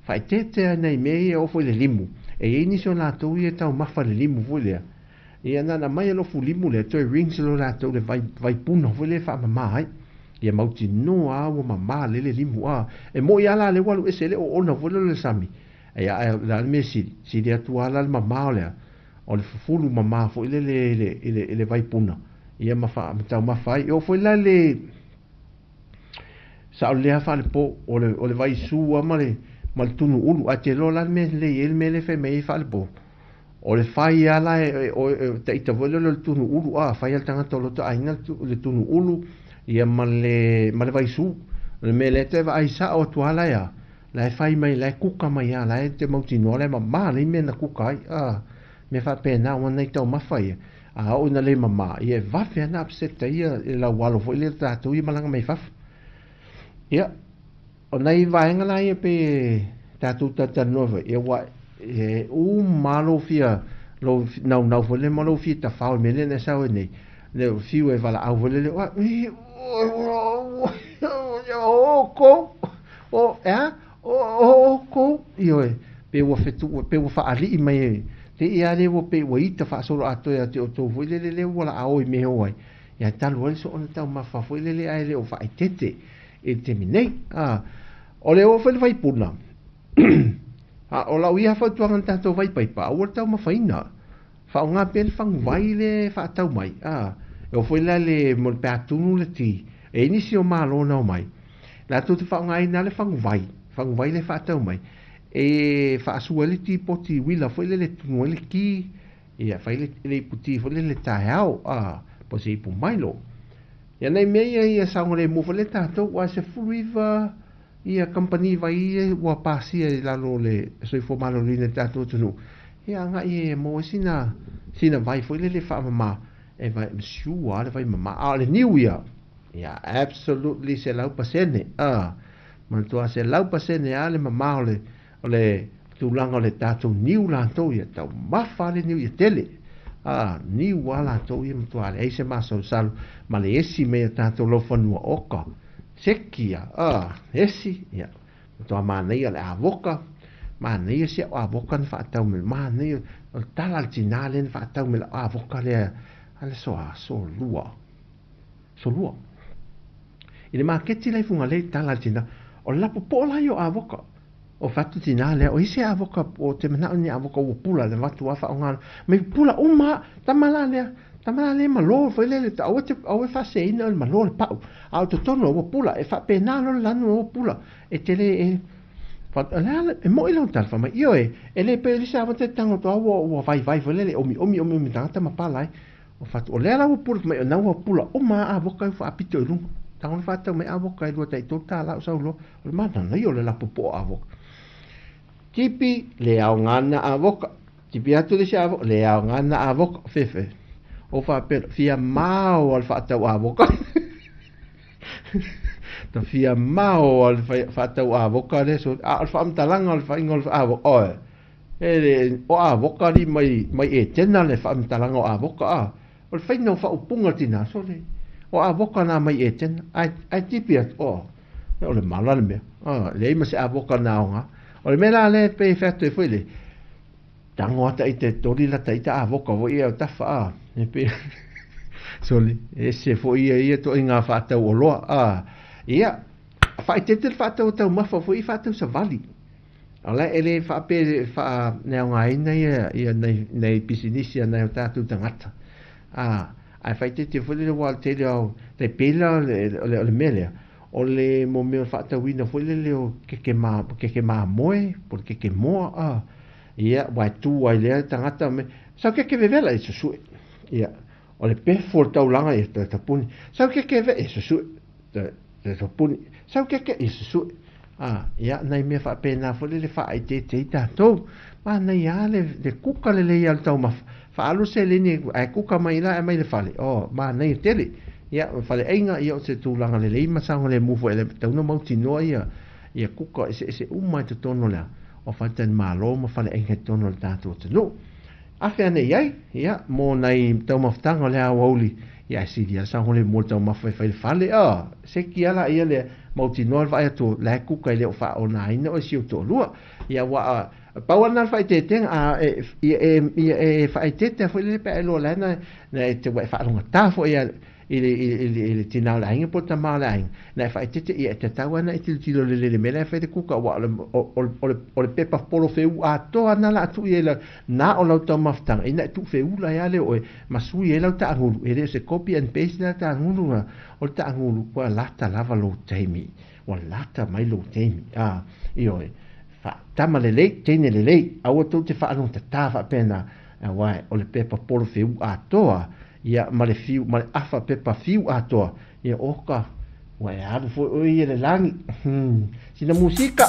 Faaeteete lava i nai mea ia e oo foi i le limu, e i ai nisi o latou ia e taumafa i le limu foi lea, ia na ona aumai lava lou fulimu lea, toe rinse loa latou i le vaipuna foi lea e faamama ai. Ia mautinoa lava ua mama lelei le limu. E moni lava la lea ua alu ese ai le oona foi lea o le sami, ia ae o le a le mea sili? Sili atu lava la le mama o le a? O le fufulu mama foi lele i le vaipuna, ia ma taumafa ai. E oo foi la i le saolelei lava faalepo, o le vaisu lava ma le tunu ulu, ae te iloa la le mea e lelei ai le mea lea e fai mai ai faalepo, o le fai lava la e taita foi lele o le tunu ulu, fai lava le tagata o lo aiga le tunu ulu, ia ma le vaisu. O le mea lea te vaai sao atu lava la ia, la e fai mai, la e kuka mai lava, la e te mautinoa, la e mama nei mea na kuka ai, mea faapena ua nai taumafa ia. A oo ina le mama, ia e vave lava na upset ai ia le laualo foi lea tatou ia malaga mai fafo. Ia, o nai vaega la ia pe tatou talatalanoa foi, ia ua e uma lou fia, lou naunau foi lea ma lou fia tafao i mea lea na e sau ai nei, le fiu e valaau foi lele, o kou, o, e a, o kou, ioe, pe ua fetu, pe ua faalii mai e, te ia le ua pe ua ita faasolo atoa ia te outou foi lele lea ua laao i mea o ai, ia talu ai le soona taumafa foi lele ae le o faaeteete i le taimi nei. O le oo foi le vaipuna, o lau ia fautuaga na tatou vaipaipa, aua le taumafaina, faaaoga pea le faguvai le faatau mai. E oo foi la le mo le pe a tunu le ti, e i ai nisi o malo na omai, latou te faaaogaina le faguvai, faguvai le faatau mai, e faasua ai le tipoti uila foi lele tunu ai le ki, ia fai le ipu ti foi lele taeao, po o se ipu Milo. Ia nai mea ia ia saogalemu foi le tatou, aua e 19 ia kamupani vai ia ua pasia i lalo o le soifua maloloina i le tatou atunuu, ia agai e maua ai sina vai foi lele faamama, e vai sure lava le vai mama. A o le niu ia, ia absolutely 100%, manatua 100% lava le mama o le tulaga o le tatou niu latou ia, taumafa lava le niu ia tele. Niu lava latou ia matua leai se masalosalo ma le esi mai o tatou laufanua oka, seki ia, esi, ia, matua manaia le avoka, manaia si au avoka na faatau mai, manaia, o le tala a le tina lea na faatau mai lau avoka lea, a le soa, solua, solua. I le maketi la i Fugalei, tala a le tina, o le lapopoa la ia o avoka, o fatu tina lea, o isi avoka, o te manao ni avoka ua pula, le vatu lava faaaoga, mai pula uma, tama la lea, tama la lea malo foi lele, aua te, aua e faaseseina o le malo le pau, a o totonu ua pula, e faapena loa le lanu ua pula, e te le, e, e moi lau tala fai mai, ioe, e le pei o le isi avoka te tago atu lava ua vaivai foi lele, omiomi omiomi tagata ma pala ai. O fatu, o lea la ua pula mai, o na ua pula uma lava avoka i faapito i luga. Tago le faatau mai avoka e 2 tai $3 o sau loa, o le mananaia o le lapopoa o avoka. Tipi, le aoga na avoka. Tipi atu le isi avoka, le aoga na avoka. Fefe, o faapea, fia mao a le faatau avoka. Ta fia mao a le faatau avoka le so, a o le faamatalaga o le faiga o le avoka, oe, e le, o avoka li mai e tena le faamatalaga o avoka, o le faiga o faaupuga tina, so le, o avoka na mai e tena, ai tipi atu, o, o le mala le mea, leai ma se avoka na aoga, O le mea la lea e pei e fai atu ai foi le, tago lava ita e toli lata ita avoka foi ia o tafa a, e pei sole, ese foi ia ia ituaiga faatau oloa a. Ia, faaeteete le faatau o taumafa foi i faatau savali. O la e le faapea e faaleaogaina ia ia nai nai pisinisi a nai o tatou tagata. A, ae faaeteete foi lele aua o le tele o tai pei la o le o le mea lea, o le mo mea o le faatauina foi lele o keke ma keke mamoe po o le keke moa a. Ia, aua e tu ai lea tagata me sau keke vevela e susue. Ia, o le pefu o le taulaga ia toe tapuni. Sau keke ve e susue. Toe toe tapuni. Sau keke e susue. A, ia, nai mea faapena foi lele faaeteete ai tatou. Manaia lava le, le kuka lelei lava o le taumafa. Faaalu le seleni ae kuka mai la e aumai i le fale, oh, manaia tele. Ia, o le faleaiga, ia o se tulaga lelei ma saogalemu foi e le tatau ona mautinoa ia, ia kuka eseese uma i totonu o le o faletalimalo ma faleaiga i totonu o le tatou atunuu. Afe ane i ai, ia, mo nai taumafataga o le aoauli, ia ae sili lava le saogalemu o le taumafa e fai i le fale, a, seki lava laia le mautinoa le vaai atu o la e kuka e le o faaonaina oe si ou toalua. Ia aua pau lava lena o le faaeteetega, a e, ia e, ia e faaeteete lava foi lele pe a e iloa o la e na, na e te, ua e faalogata foi ia i le, i le, i le tina o le aiga po o le tama o le aiga, na e faaeteete, ia e tatau lava ona e tilotilo lelei i le mea la e fai le kuka, aua o le, o, o le, o le pepa polofeu atoa lena o le a tuu i ai lau, na o lau taumafataga, ina e tuufeula ai lava lea o oe, ma sui ai lau taagulu, e le o se copy and paste lea taagulu, o le taagulu, ua lata lava lou taimi, ua lata mai lou taimi, a, ioe, tama lelei, teine lelei, aua tou te faalogotata faapena, aua o le pepa polofeu atoa, ia ma le fiu, ma le afa pepa fiu atoa, ia oka, ua e alu foi oe ia i le lagi. Sina musika.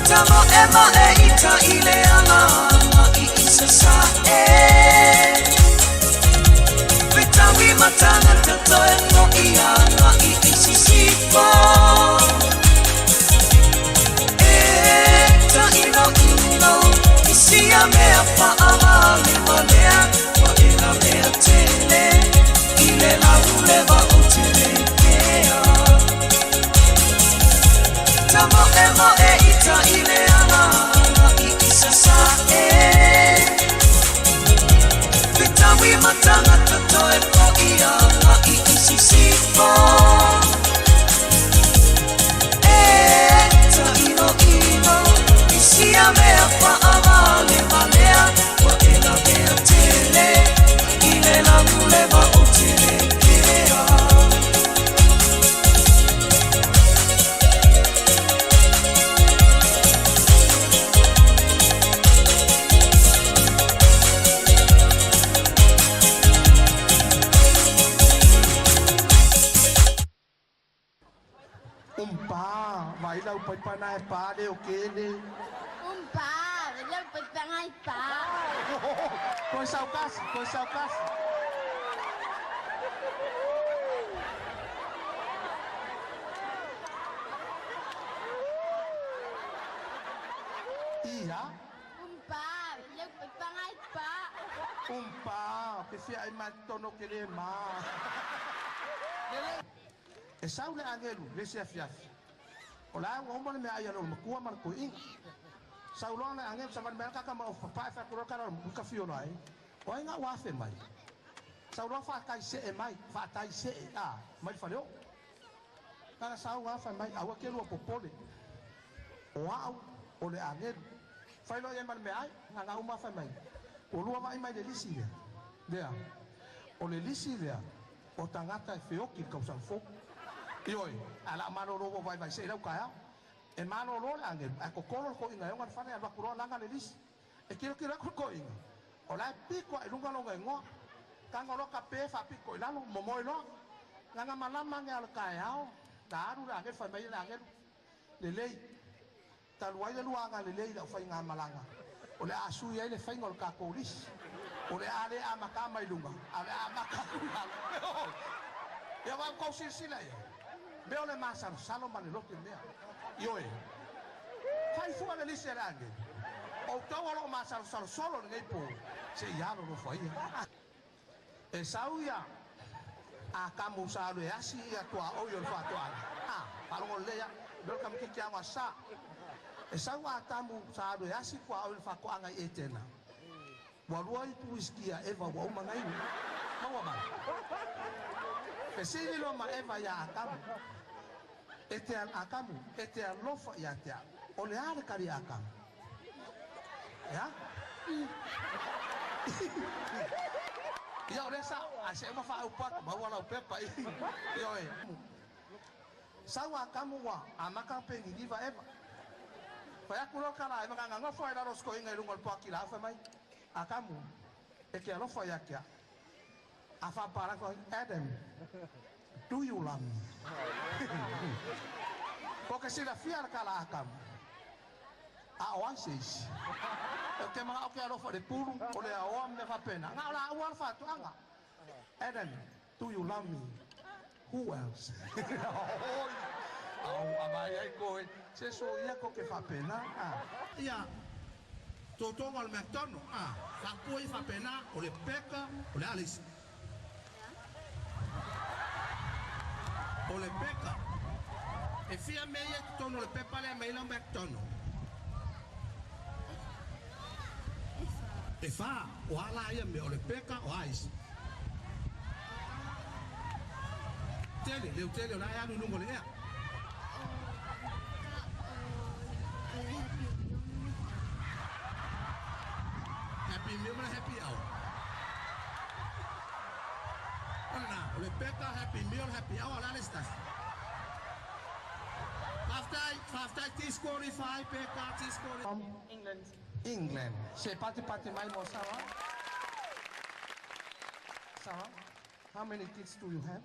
Tamo e ma e ita i le ala i isa sa e Fetawi matanga tato e mo i anga i isi sipo E ta ino ino isi a mea pa'a le malea wa e la mea tele i le lau lewa o te le kea Tamo e ma e ita i le ala i isa sa e Fetawi matanga tato e po i anga i isi sipo E ta ino ino isi a mea pa'a le malea wa e la mea tele i le lau lewa o te le kea. Umpa, vai lau pai pana e pa le o kele. Umpa, lau pai pangai pa. Koi saukas, koi saukas. Ia, Umpa, lau pai pangai pa. Umpa, ke fia ai matono ke le ma. Lele. E sau le angelu, le se afiafi. O la ua uma le mea ai a le makua ma le koi'iga. Sau loa le agelu savali mai kaka ma o papae faatulua kala o ka fio ai. O ai ua afe mai. Sau loa fa'atai se'e mai, fa'atai se'e a mai le faleo'o. Kaka sau afa mai, aua ke lua popole. O a'u o le agelu. Fai loa ia ma le mea ai, gaga uma afa mai. Ua lua va'i mai le lisi lea. Lea. O le lisi lea, o tagata e feoki le kausaga fou. Ioe, a la malōlō ua vaivai seʻi lau kaeao. E malōlō le agelu, ae kokolo le koʻiga e oga le fale alu aku loa laga le lisi. E kilokilo aku le koʻiga. O la e piko aʻe luga loga igoa. Tago loa kapē faapiko i lalo, momoe loa. Gaga malama age a o le kaeao, na alu le agelu fai mai le agelu. Lelei. Talu ai le lua aga lelei lau faigā malaga. O le a sui ai le faiga o le tatou lisi. O le a le amatā mai luga, a o le a amata atu i lalo. Ia wa kou silasila ia. Mea o le masalosalo ma le loto i mea. Ioe. Fai fua le lisi a le agelu. O outou o loo masalosalo solo lenei po, seʻi alo lofo ia. E sau ia a kamu sa alu e asi ia tuaʻoi o le faatoaga. A, faalogo lelei a, mea o le kamakiti ago a sa. E sau a tamu sa alu e asi tuaʻoi o le faatoaga i Etena. Ua lua ipu uisiki a Eva ua uma na inu. Maua mai. Fesili loa ma Eva iā Atamu. E te Atamu, e te alofa ia te a'u. O le a le kali a Atamu? Ia? Ia o lea sa'o, ae seʻe uma faaupu atu, maua lau pepa i. Ioe. Sau a Atamu ua amata peniniva Eva. Fai atu loa kala a Eva gagagofo ai lalo o se toeaina i luga o le poaki laau fai mai. Atamu, e te alofa ia te a'u. A faapalagi fai, Adam, do you love me? Po ke silafia le kala a Atamu. A o ai se isi. E te mana'o ke alofa i le pulu, o le aoa ma mea faapena. Na o laua le faatoaga. Adam, do you love me? Who else? Oi, au avai ai koe, se soia ko ke faapena. Ia, totoga o le McDonald, a, faapua i faapena, o le peka, o le a le isi. O le peka. E fia mea ia i totonu o le pepa lea mai lau McDonald. E fa, o a la ia mea, o le peka, o a isi. Tele, leo tele o la e alu i luga o le ea. Happy meal ma le happy hour. O lena, o le peka, happy meal, happy hour, o le a le isi tasi. Faafetai, faafetai disqualify, peka, disqualify. England. England. Se patipati mai mo Sarah. Sarah, how many kids do you have?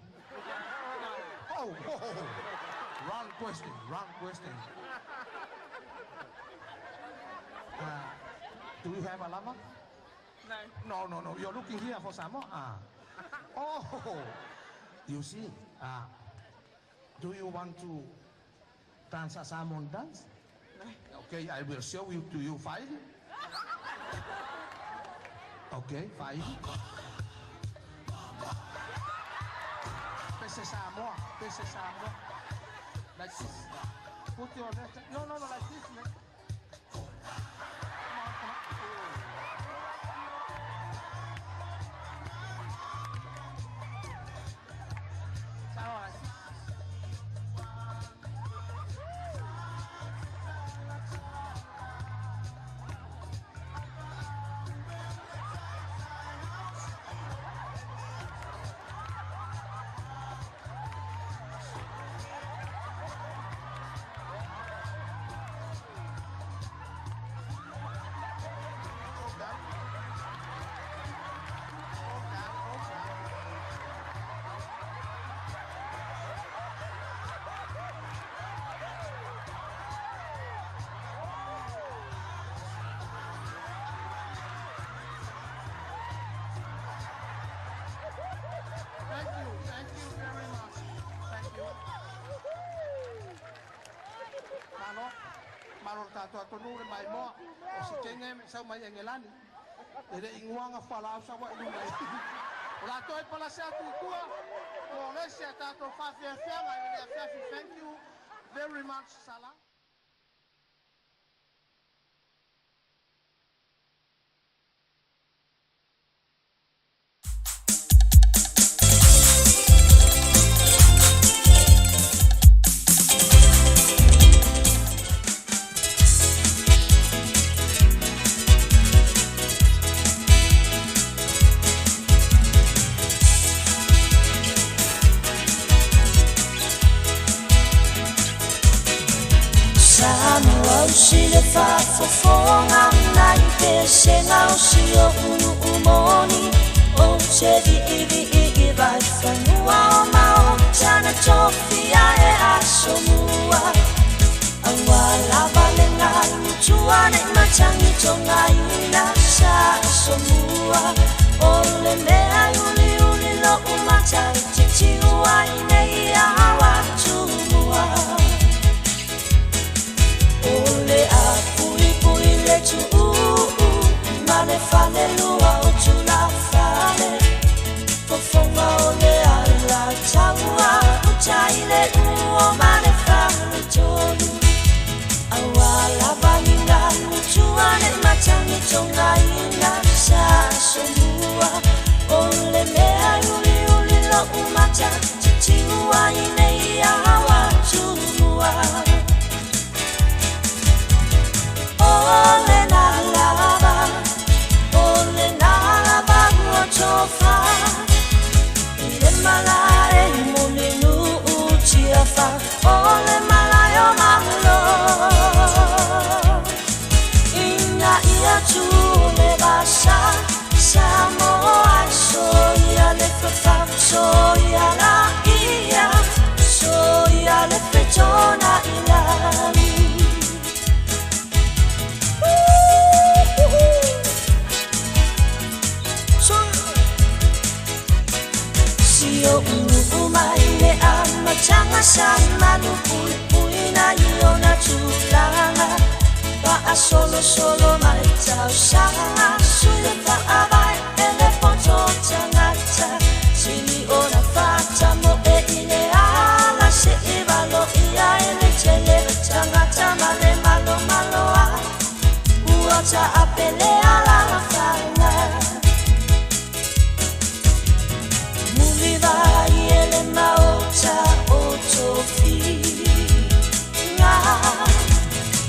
Oh, oh, oh. Wrong question, wrong question. Do you have a lover? No. No, no, no. You're looking here for Samoa. Oh, you see. Do you want to dance a Samoan dance? No. Okay, I will show you to you. Five. Okay, five. This is Samoa. This is Samoa. Like this. Put your left. No, no, no, like this. Man. Come on, come on. Oh. Like this. Thank you very much. Thank you. Malo, malo tato atonu le mai moa. O si kenge me sau mai engelani. E le inguanga whalau sa wa ilu mai. O la toi pala se atu tua. O le se tato whawhiawhianga i le awhiawhi. Thank you very much, Salah. Si le fafofoga nai pesega o si o unu umoni o se vi'ivi'i vai fanua o mao sana tofia e asomua aua lava le galu tua nei matangi togaina sa asomua o le mea uliuli lo'u mataititiua i nei awa tumua. O le a pui pui le tu'u'u ma le falelua o tulafale fofoga o le alataua utai le uo ma le faletolu aua lava ni galu tua nei matagi togaina sa asomua o le mea uliuli lo'u matatitiua i nei awa tumua. Ole na lava, ole na lava ua tofa. I le malae mulinu utiafa, ole malae o malo. Ina ia tu le vasa, Samoa so ia le fafa, so ia la ia, so ia le fetona ilani. Si o unu mai le amatanga sa manu pui pui na i ona tulaga Pa'a solo solo mai tausaga sui le fa'avae e le poto tagata Sili ona fata mo e i le ala se i valo ia e le tele tagata ma le malo maloa Ua ta'apele ala fana Muli vai e le maota o tofiga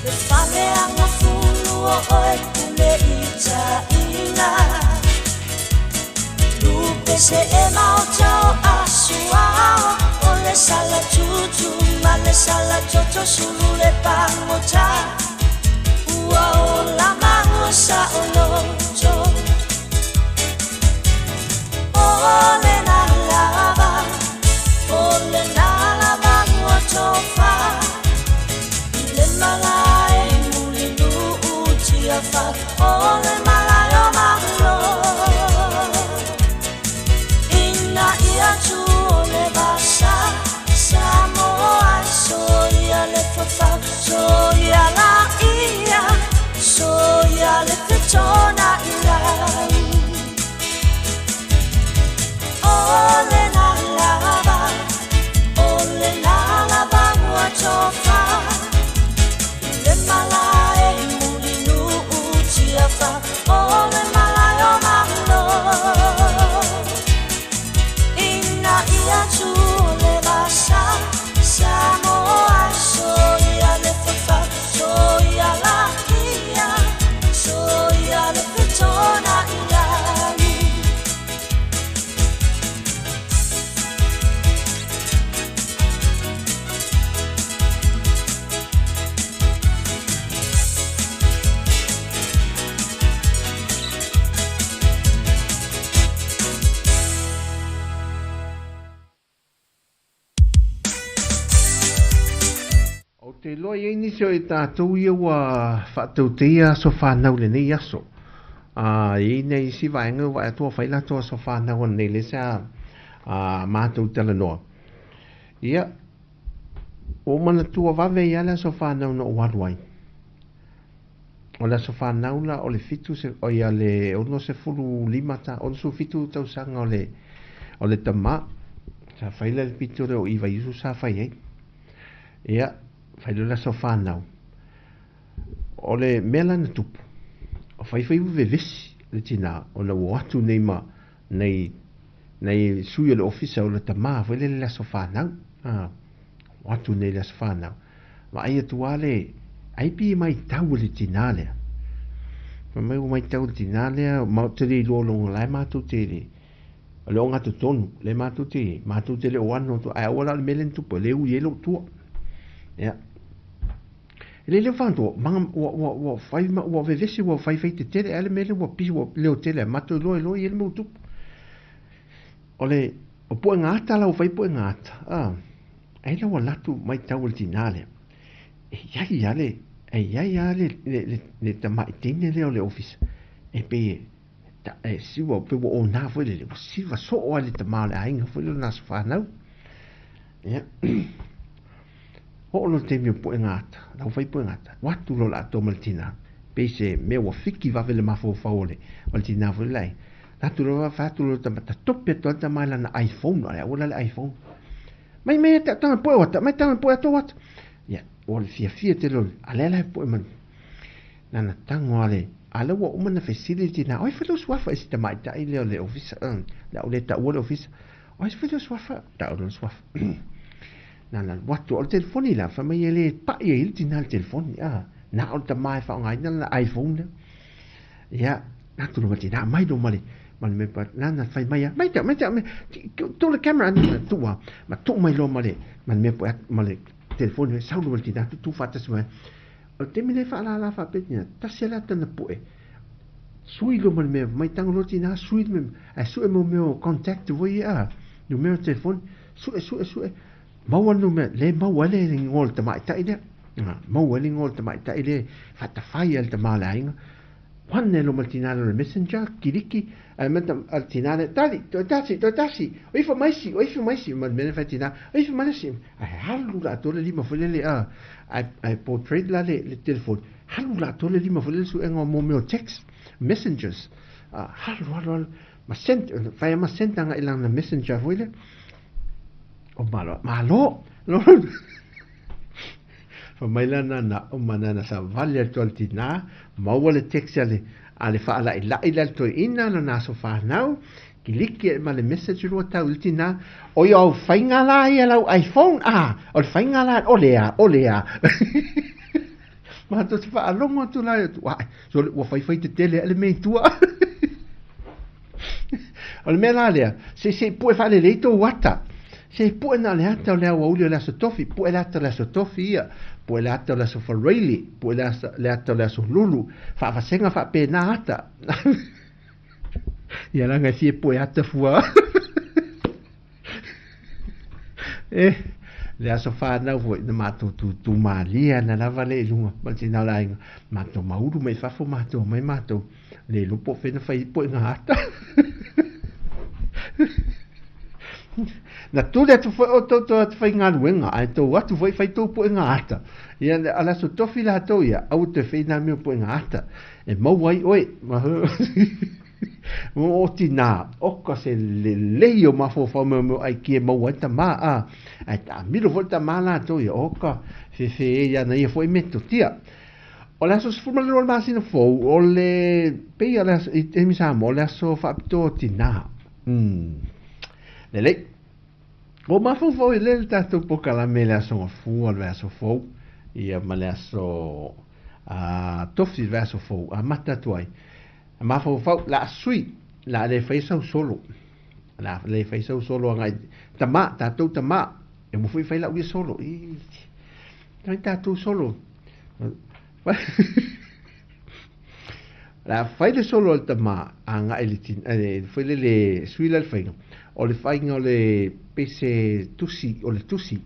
Le faleaga fulu o oe pule i taʻiga Lupe se e maota o asuao O le sala tutu ma le sala toto sulu le pagota Ua ola maua saʻoloto Ole na lava, ole na lava ua tofa. I le malae mulinu utiafa. le malae o Malo Ina ia tu o le vasa Samoa ai soia le fafau Soia la ia Soia le fetona iai O le na lava O le na lava ua tofa I le malae i Mulinuu Tiafa O le malae o Malo Ina ia tu o le vasa Samoa ai soia le fafau Soia la ia Soia le fetona iai. Ou te iloa i ai nisi o i tatou ia ua faatauteia aso fanau i lenei aso. A i ai nai isi vaega ua vaai atu ua fai latou aso fanau ananei lea sa matou talanoa. Ia, ua ou manatua vave ai lava le aso fanau na ou alu ai. O le aso fanau la o le fitu se, oi a le 65 ta, 67 tausaga o le, o le tama. Sa fai la le pito lea o i Vaiusu sa fai ai. Ia, fai loa le aso fanau. O le mea la na tupu, o fai fai ua vevesi le tina ona ua o atu nei ma nei nei sui o le ofisa o le tama foi lele le aso fanau. A, o atu nei le aso fanau. Vaai atu lava le, ai pei e maitau e le tina lea. Fai mai ua maitau e le tina lea, ma ou te le iloa loga la e matou te o le ogatotonu, lea matou te, matou te le o ano atu, ae aua la o le mea lea na tupu ai, lea e ui ai lou tua. Ia. E le leo whantua, manga, ua, ua, ua whai, ma, ua vevesi, ua whai whai te tere, ale mele ua pisi, ua leo tele, a matou iloa iloa i ele mea ua tupu. O le, o poe ngā ata la, ua whai poe ngā ata, a, ai la ua latu mai tau o le tinā lea. E iai a le, e iai a le, le, le, le tamai teine lea o le ofisa, e pei e, ta, e siwa, pe ua onā foi le, ua siwa soo ai le tamā o le aiga foi lea o nā aso whanau. Ia. Oo loa le taimi o puega ata, lau fai puega ata, ua atu loa le atoa ma le tina, pei se mea ua fiki vave le mafaufau o le, o le tina foi lea. La atu loa, fai atu loa tama, tatope atu ai tama i lana iPhone, o le aua la le iPhone. Mai mai ta tanga poe wata, mai tanga poe atoa wata. Ia, ua le fiafia tele o le, a lea la e poe ma nana tango a le, a lea ua uma na fesili le tina, oi fai lou suafa i si tamaitai lea o le ofisa, le au le taua le ofisa, oi fai lou suafa, tau lona suafa. Nana alu atu, o le telefoni la, fai mai e le pai ai le tina i le telefoni, a, na o le tama e faaaogaina lana iPhone lea. Ia, na atu loa ma le tina, aumai loa ma le, ma le mea, nana fai mai a, mai te, mai te, mai, tu le camera, na tuu a, ma tuu mai loa ma le, ma le mea poe atu, ma le telefoni, sau loa ma le tina, tutu faatasi mai. O le taimi lea e faalala faapea tina, tasi lava le ata na poe, sui loa ma le mea, mai tago loa tina, sui le mea, ae sue mo mea o contact foi ia, a, numera o telefoni, sue, sue, sue, maua le numera, le maua ai le igoa o le tamaitai lea, maua ai le igoa o le tamaitai lea e faatafai ai le tama o le aiga. Wane loa ma le tina lea o le messenger, kiliki, ae mea a le tina lea, tali, toe tasi, toe tasi, o ifo mai isi, o ifo mai isi, ma le mea lea fai tina, o ifo mai le isi, ae alu la atoa le lima foi lele, a, ae, ae portrait la le, le telefoni, alu la atoa le lima foi lele suega o mo mea o text, messengers, a, alu, alu, alu, ma send, fai ma send agai i lana messenger foi lea, o malo, malo, Fai mai la nana, o ma nana savali atu a le tina, maua le text a le, a le faala'ilai lea le toeaina lona aso fanau, kiliki ae ma le message lua tau i le tina, o ia au faiga la ia lau iPhone, a, o le faiga la, o lea, o lea. Matou te faalogo atu la, atu, ae, sole, ua faifai tetele ae le mea i tua. O le mea la lea, se se i pue faalelei tou ata. Se i pue na o le ata o le aoauli o le Aso Tofi, pue le ata o le Aso Tofi ia, pue le ata o le Aso Faraili, pue le asa, le ata o le Aso Lulu, faavasega faapena ata. Ia laga e fia pue ata fua. E, Le aso fanau foi na matou tūtū mālie ana lava lea i luga ma le tina o le aiga. Matou maulu mai fafo matou omai matou le iloa po o fea na fai ai puega ata. Na tuli atu foi outou toe atu faigaluega ae tou atu foi fai tou puega ata. Ia o le aso tofi latou ia aua toe fai na mea o puega ata e maua ai oe. O tinā, oka se lelei o mafaufau me mea o aikia e maua ai tamā, a, ae taamilo foi le tamā latou ia, oka, fefe e i ana ia foi metotia. O le aso 12 o le masina fou, o le, pei o le aso, i taimi Samoa, o le aso faapitoa o tinā. Lelei. Ua mafaufau i le tatou polokalame i le aso Gafua o le vaiaso fou, ia ma le aso Tofi i le vaiaso fou, amata atu ai. Mafaufau, la a sui, la a le faia sau solo. La a le faia sau solo agai tamā, tatou tamā. E uma foi fai lau ia solo. I, fai tatou solo. La a fai le solo a le tamā agai i le tina, foi lele, sui la le faiga. O le faiga o le pese tusi, o le tusi.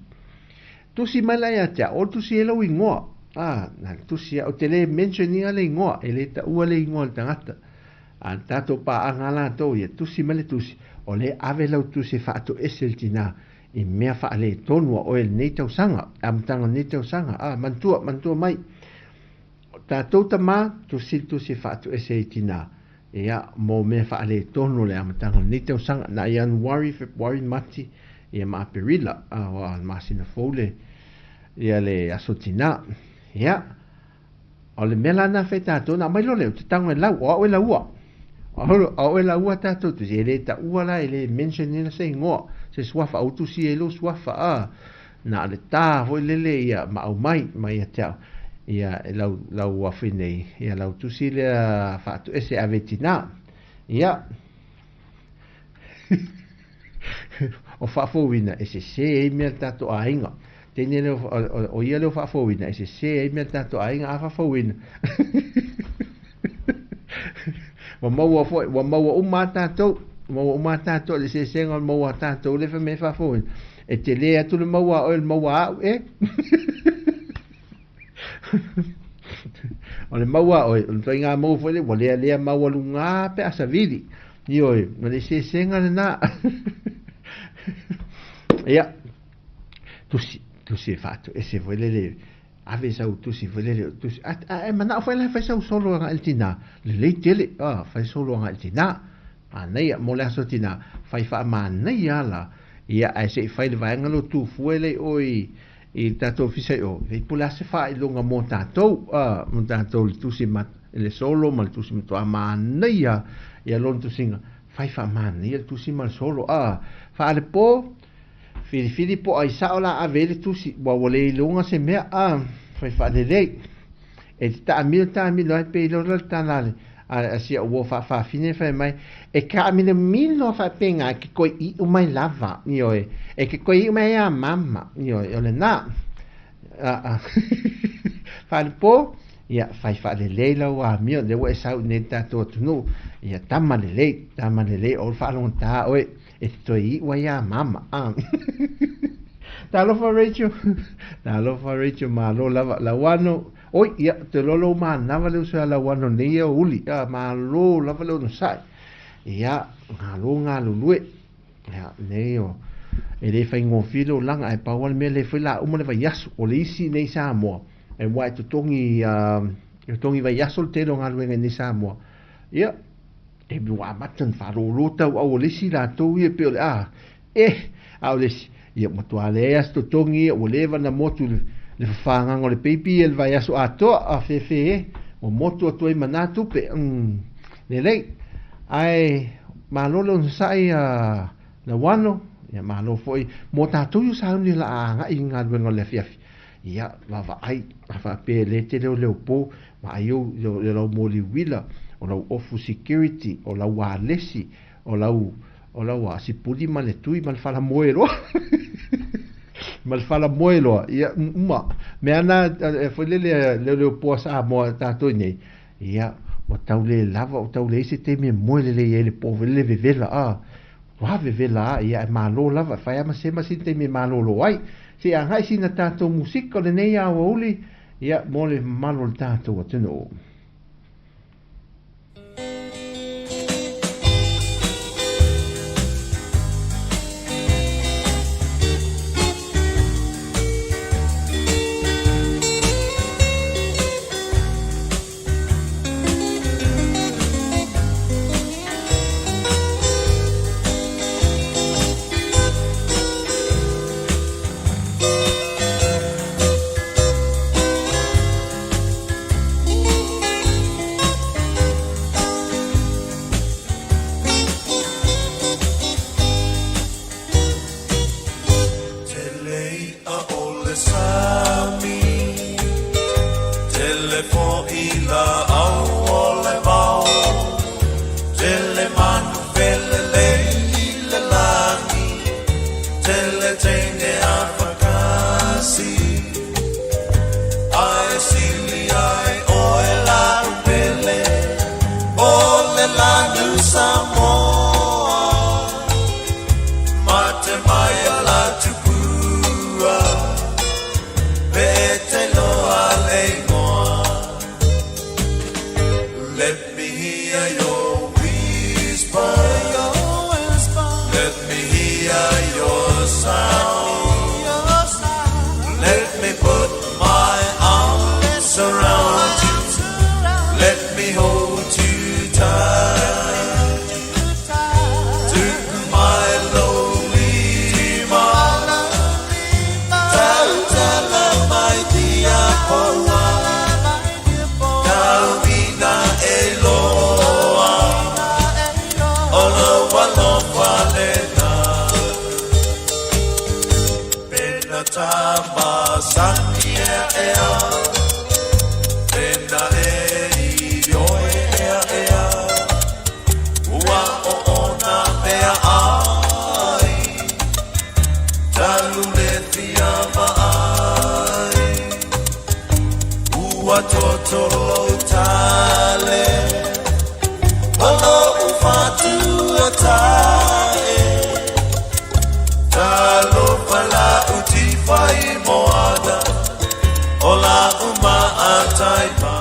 Tusi mai la ia te au, o le tusi e lou igoa. A, na le tusi au, ou te le mention ina le igoa, e le taua le igoa o le tagata. A le tatou paaga latou ia, tusi mai le tusi, o lea ave lau tusi e faatoese le tina i mea faaletonu a oe i lenei tausaga, amataga o lenei tausaga. A, manatua, manatua mai. O tatou tama, tusi le tusi e faatoese ai tina, ia, mo mea faaletonu o le amataga o lenei tausaga, na Ianuari, Fepuari, Mati, ia ma Aperila, a, o le masina fou le, ia le aso tinā. Ia, o le mea la na fai tātou, na aumai loa lea, ou te tago e lau, o au e laua. O au e laua tātou tusi, e le taua la, e le mention ina se igoa, se suafa, au tusi e lou suafa, a, na o le tā foi lele ia ma aumai mai ia te au, ia e lau, lau wafine, ia lau tusi lea faatoese ave tinā. Ia, o faafouina e sesē ai mea le tatou aiga. Teine lea o ia lea o faafouina e sesē ai mea le tatou aiga a faafouina. Ua maua foi, ua maua uma a tatou, maua uma a tatou le sesega o le maua a tatou le fai mai faafouina. E tele atu le maua a oe le maua a au e. O le maua a oe, o le ituaiga maua foi lea, ua lealea maualuga pe a savili. Ioe, ma le eseesega lena. Ia, tusi, tusi e faatoese foi lele, ave sau tusi foi lele, tusi, a, a, e manao foi la e fai sau solo agai i le tinā, lelei tele, a, fai solo agai i le tinā. Manaia, mo le aso tinā, fai faamanaia la, ia, ae se i fai le vaega lea o tufua e le i o i, i le tatou ofisa i o, e po o le a se faailoga mo tatou, a, mo tatou le tusi ma le solo ma le tusi matua manaia ia lona tusiga, fai faamanaia le tusi ma le solo, a, faalepo, filifili po o ai sao la ave ai le tusi, ua ua le iloga se mea, a, fai faalelei. E te taamilo taamilo ai pe iloa le tala a le a si au uo faafafine fai mai, e taamilomilo a faapena e ke koe iu mai lava, ioe, e ke koe iu mai ia mama, ioe, o lena. A, faalepo, ia, fai faalelei lau amio, lea ua e sau i nei tatou atunuu, ia tama lelei, tama lelei, o le faalogotā oe, e te toe iu ai ia mama. A. Talofa Rachel, talofa Rachel, malo lava, Lauano, oi, ia, te loa lou manava le uso ia Lauano nei ia o uli, a, malo lava le onosai. Ia, malo galulue. Ia, nei o, e le faigofie le olaga, ae pau lava le mea lea foi la uma le vaiaso, o le isi nei Samoa, e ua e totogi, e totogi vaiaso le tele o galuega i nei Samoa. Ia, e ua amata ona faalōlō tauau o le isi latou ia pei o le a, eh, a o le isi, ia ua matua leai lava se totogi ia, ua leva ona motu le, le fafagaga o le peipi ia i le vaiaso atoa, a fefe e, ua motu atu ai ma nā tupe, lelei. Ae, malo le onosai a Lauano, ia malo foi mo tatou i o sauni o le a agai i galuega o le afiafi. Ia, vaavaai, a faapea e le tele o leopo, vaai ou i lau moli uila, o lau ofu security, o lau alesi, o lau, o lau a, sipuli ma le tui ma le falamoe loa. Ma le falamoe loa, ia, uma. Mea na, e foi lele, leo leopo a Samoa tatou i nei, ia, ua tau le lava, ua tau leai se taimi e moe lelei ai le po foi lele vevela, a. Vave vela a, ia, ae malo lava, e fai lava ma sema sina taimi e malolo ai. Se i agai sina tatou musika o lenei aoauli, ia, mo le mamalu o le tatou atunuu. Tele i'a o le sami, tele fo'i la'au o le vao, tele manu felelei i le lagi, tele teine afakasi, ae sili ae oe la'u pele, o le lanu Samoa. Mate mai ala tupua, pe te loa le igoa. Let me hear your whisper. Let me hear your sound. Let me put my arms around you. Let me hold you tight. To my lonely ma. Tautala mai dia poa. Tauina e loa. O lo alofa lena. Pena tama sani ea ea. Pena e i oe ea ea. Ua o ona mea ai. Talu le fia vaai. Ua totolo tale. O lo ufatua tae. Talofa la uti fai moana. O la uma atai ma.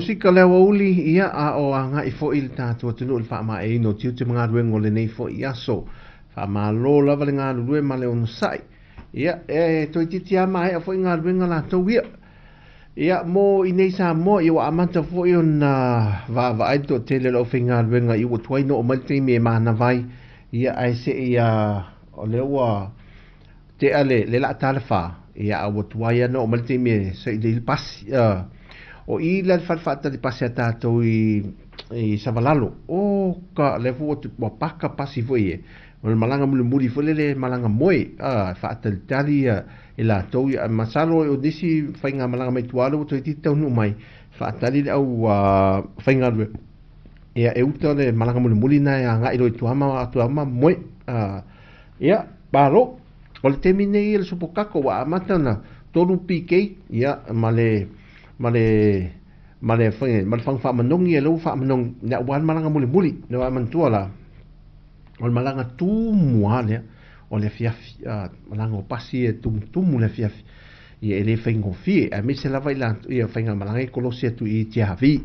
musika le aoauli, ia, a o agai foi le tatou atunuu i le faamaeaina o tiute ma galuega o lenei foi aso. Faamalo lava le galulue ma le onosai. Ia, e toeitiiti lava maea foi galuega latou ia. Ia, mo i nei Samoa, ia ua amata foi ona vaavaai le toatele o le aufaigaluega ia ua tuai ona oo mai le taimi e manava ai. Ia, ae se i a, o lea ua tea le, le laa tala fa, ia, a ua tuai lava ona oo mai le taimi e saili ai le pasi. O i la le fale faatali pasi a tatou i, i Savalalo. O ka, lea foi ua, ua paka pasi foi e, o le malaga mulimuli foi lele malaga moe, a, faatalitali ia i latou ia, masalo o nisi faigamalaga mai tua lea ua toeitiiti taunuu mai, faatali le au faigaluega ia e uta le malaga mulimuli na e agai loa i tua ma tua ma moe. Ia, malo. O le taimi nei i le Sopokako ua amata ona 3 PK ia ma le ma le ma le ma le faga faamanogi e lea ua faamanogi ia aua le malaga mulimuli. Aua manatua la, o le malaga tumu lava lea o le afiafi, malaga o pasi e tumutumu le afiafi, ia e le faigofie, aemaise lava i latou ia faigamalaga e kolosi atu i Tiavi.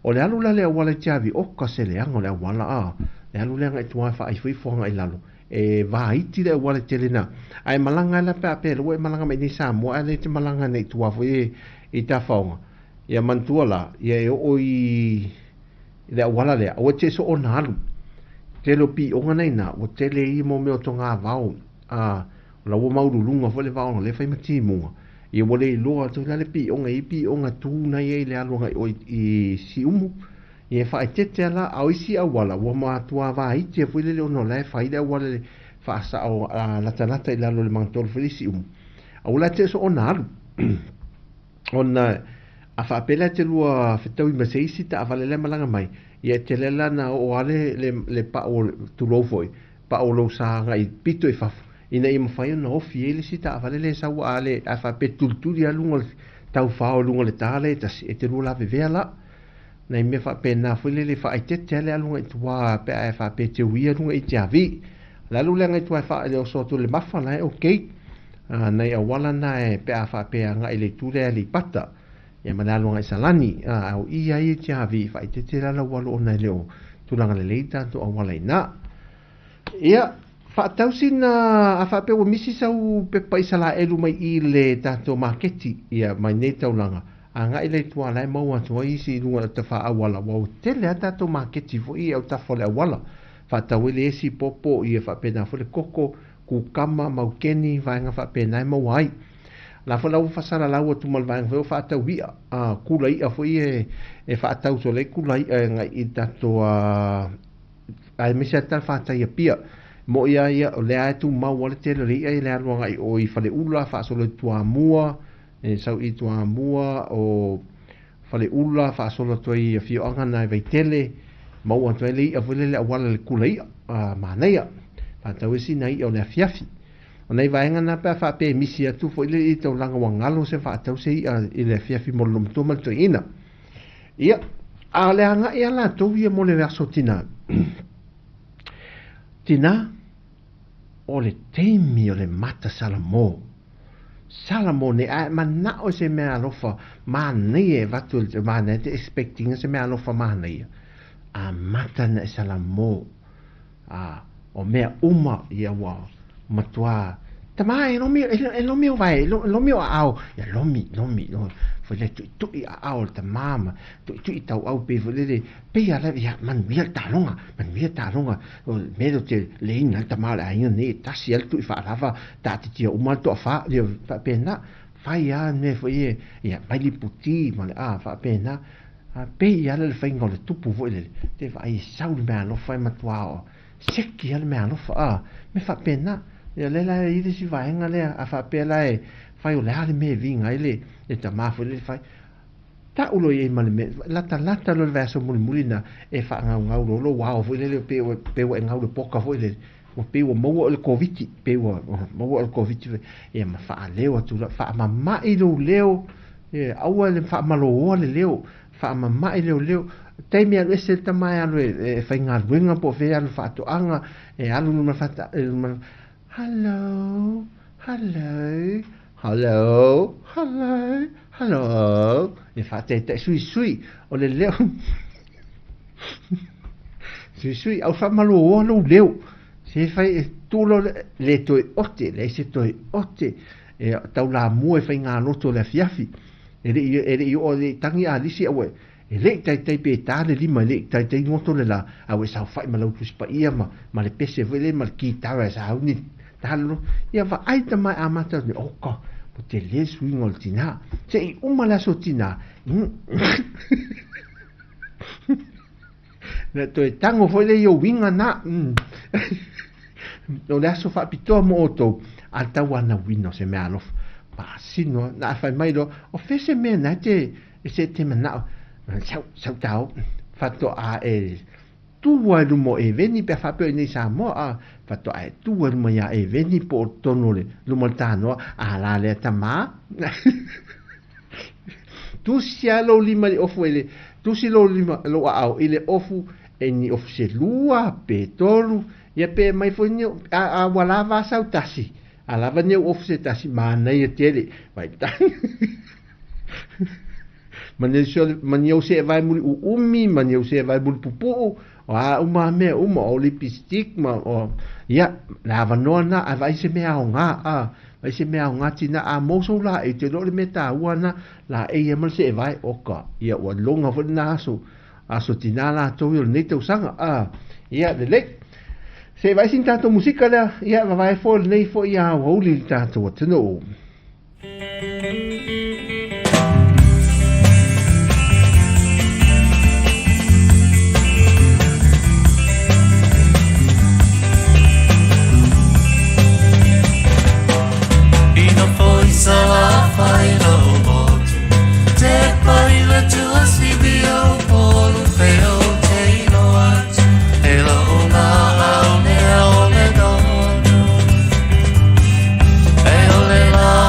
O le alu la le auala i Tiavi, oka se leaga o le auala, a le alu lea agai tua e faaifoifo agai i lalo, e vaiti le auala tele na, ae malaga ai la pe a pea ua e malaga mai nei Samoa ae le te malaga nei tua foi i Tafaoga. Ia manatua la, ia e oo i le auala lea, aua te so ona alu. Tele o pioga nei na, ua tele i mo mea o tonga vao, a o la ua maululuga foi le vao le fai ma timuga. Ia ua le iloa atu la le pioga i pioga tu na ia i le alu agai o i Siumu. Ia faaeteete la, a o isi auala ua matua vaiti foi lele ona o la e fai le auala le faasao latalata i lalo o le magatolu foi le Siumu. Aua la te so ona alu. Ona a faapea la e te lua fetaui ma se isi taavale lea malaga mai, ia e tele la na oo lava le, le pau, tulou foi, pau o lou sa agai pito i fafo, ina ia mafai ona ofi ai le isi taavale lea e sau a le, a faapea e tulituli lava luga o le taufao i luga o le ta lea e tasi, e te lua lavevea la. Nai mea faapena foi lele faaeteete lava le alu agai i tua pe a e faapea e te uia luga i Tiavi. Le alu lea agai i tua e faa, le oso atu i le Mafa la e okay. Nai auala na e pe a faapea agai i le itu lea Aleipata, ia ma le alu agai i Salani, a o i ai e Tiavi, faaeteete la lau alu ona e le o tulaga lelei tatou auala i ina. Ia, faatau sina, a faapea ua misi sau pepa Isalaelu mai i le tatou maketi, ia mai nei taulaga, agai lea i tua la e maua atu ai isi i luga o le tafa auala, ua tele lava tatou maketi foi i autafa o le auala. Faatau ai le esi popo, ia faapena foi le koko, kukama, maukeni, vaega faapena e maua ai. La foi la ua faasalalau atu ma le vaega foi o faatau i'a, kula i'a foi e faatau solo ai kula i'a e agai i tatou aemaise lava talafatai Apia. Mo'i lava ia, o lea e tumau lava le tele o le i'a i le alu agai o i Faleula, faasolo i Toamua, e sau i Toamua, o Faleula, faasolo atu ai i afioaga na e Vaitele, maua atu ai le i'a foi lele auala i le kula i'a, manaia. Faatau ai sina i'a o le afiafi. O nai vaega na pe a faapea e misi atu foi lele i taulaga ua galo se faatau se i'a i le afiafi mo le loomatua ma le toeaina. Ia, a o le agai lava latou ia mo le aso tina. Tina, o le taimi o le mata Salamo. Salamo nei, a e manao i se mea alofa manaia e avatu i le manaia, e te expect ina se mea alofa manaia. Amata ona e Salamo. A, o mea uma ia ua matua tama e lomi, e lomi o vae, e lomi o aao, ia lomi, lomi, lomi, foi le tuitui aao o le tama ma tuitui tauau pei foi lele, pei a lava, ia manuia le taloga, manuia le taloga, o le mea lea ou te leina ai le tama o le aiga nei, e tasi lava le tui faalava, taatitia uma le toafa, ia faapena, fai lava le mea foi e, ia mai liputi ma le a faapena, a pei lava le faiga o le tupu foi lele, te vaai e sau le meaalofa e matua o seki lava le meaalofa, a mea faapena. Ia lea la e i ai le isi vaega lea, a faapea la e fai o le a le mea e viga ai le le tama foi lele fai. Tau loa i ai ma le mea, latalata loa le vaiaso mulimuli na e faagaugau loa lou ao foi lele pei ua pei ua e gau le poka foi lele, ua pei ua maua oe le Koviti, pei ua maua oe le Koviti foi, ia ma faaleo atu la, faamama'i lou leo, ia aua le faamalōa le leo, faamama'i lou leo. Taimi e alu ese le tama e alu e faigaluega po o fea e alu faatoaga, e alu i luma o le fata, hello, hello, Hello, hello, hello. E faataitai suisui o le leo. Suisui au faamaloa lou leo. Se fai e tulo le toe ote, leai se toe ote e taulamua i faigaloto o le afiafi. E le i e le i oo le i tagi alisi aua e le i taitai pe ta le lima, e le i taitai goto le la, a ua e saofai ma lau Tusi Paia ma ma le pese foi lea ma le kitara e sauni talo. Ia vaai tama e amata atu nei, oka, ua tele le suiga o le tinā. Se i uma le aso tinā, na toe tango foi lea i ou uiga na. O le aso faapitoa mo outou, a le tauanauina o se meaalofa. Paasino, na a fai mai loa, o fea se mea na te, e se te manao, sau, sau tao, faatoa e tu ai luma o Eveni pe a faapea i nei Samoa, a, faatoa e tu ai luma iā Eveni po o totonu o le luma o le tanoa, a la lea tamā. Tusi lava lou lima i le ofu e le, tusi lou lima, lou aao i le ofu e ni ofu se lua pe tolu, ia pe mai foi ni, a, a ua lava a sau tasi, a lava ni au ofu se tasi, manaia tele, vai ma ni au seevae muli uumi, ma ni au seevae muli pupuu, o a uma mea uma, o lipstick ma o, ia, le avanoa lena, ae vaai se mea aoga, a, vaai se mea aoga tina, a maua sou laei, ou te iloa o le mea taua lena, laei ai ma le seevae, oka, ia ua loga foi lena aso, aso tina latou ia o lenei tausaga, a, ia, lelei. Se i vaai sina tatou musika lea, ia, vavae foi lenei foi aoauli i le tatou atunuu. Ina foi Salafai lou motu Te pai le tuasivi o Polu Pe o te iloa atu E lou laau mea o le nonu E o le la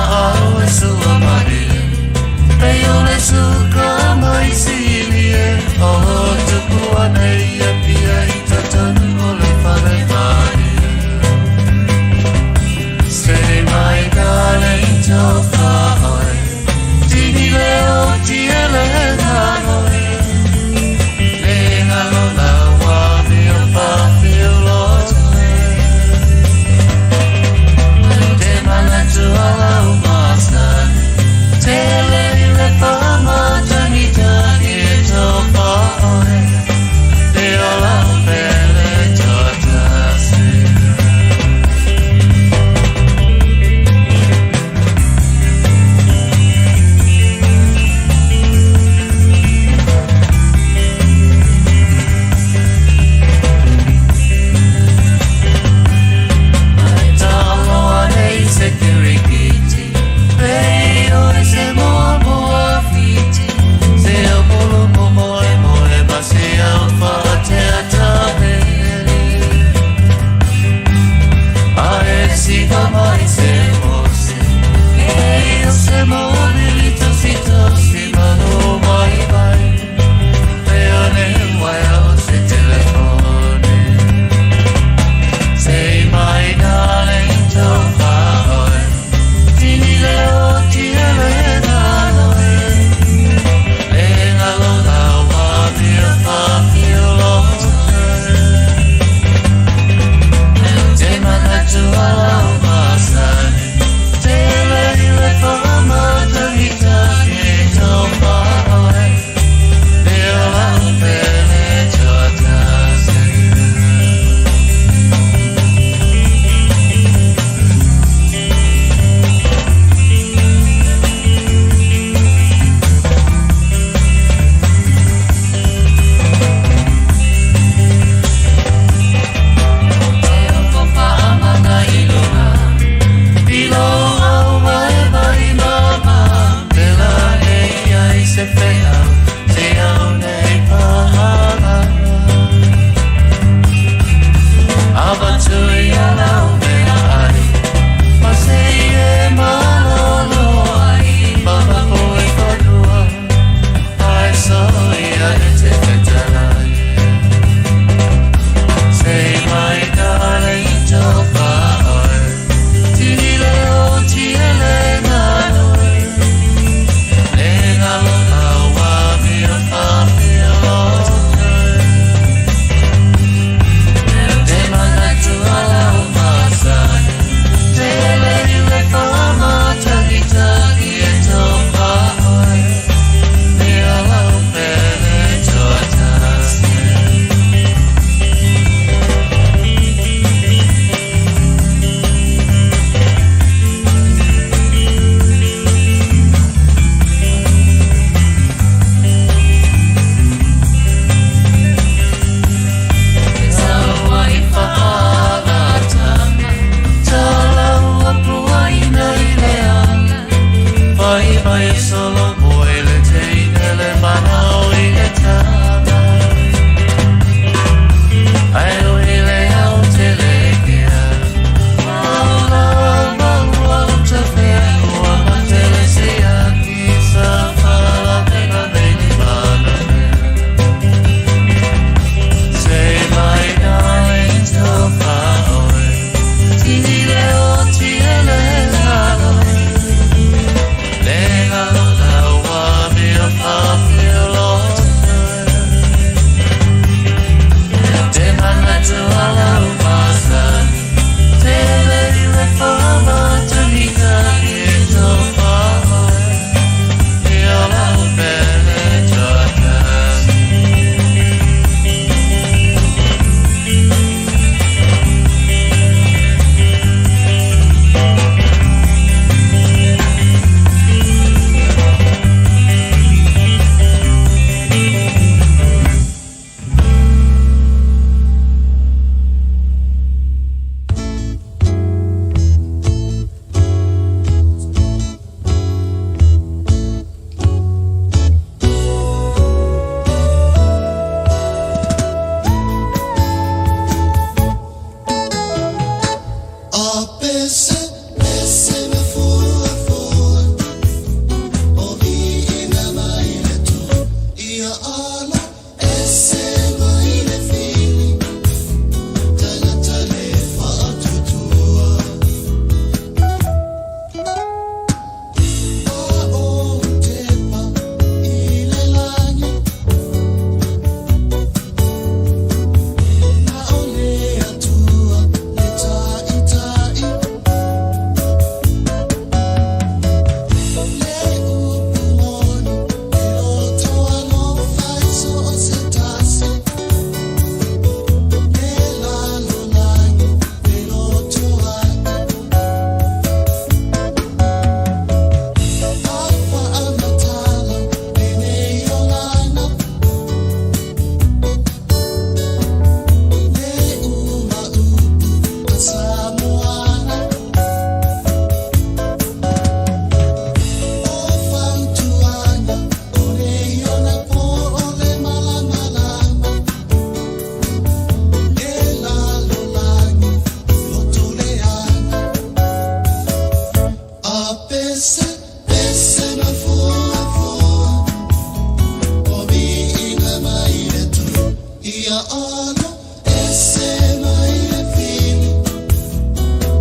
Ia alo ese mai le fili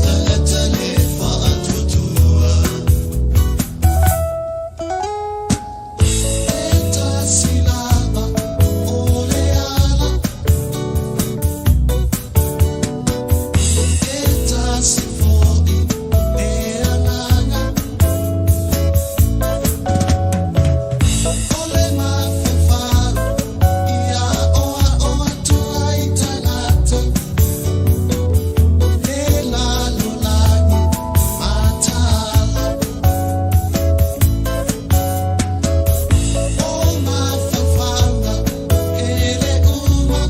tagata le faatuatua e tasi lava o le ala e tasi fo'i le agaga o le mafaufau ia oa oa atu ai tagata le lalolagi mataala o mafaufauga e le uma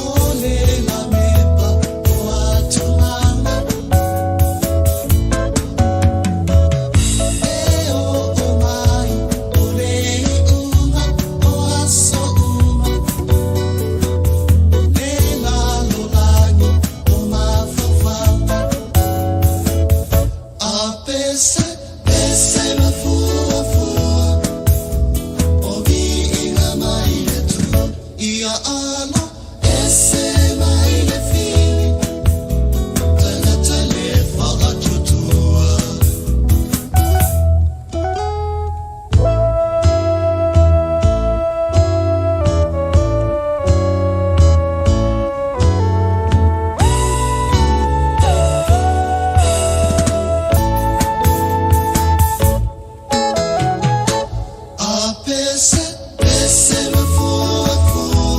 o le lamepa o atulaga e oo mai o le iuga o aso uma le lalolagi o mafaufauga a pese pese mafuafua o viiga mai le Atua ia alo ese mai le fili tagata le faatuatua. A pese pese mafuafua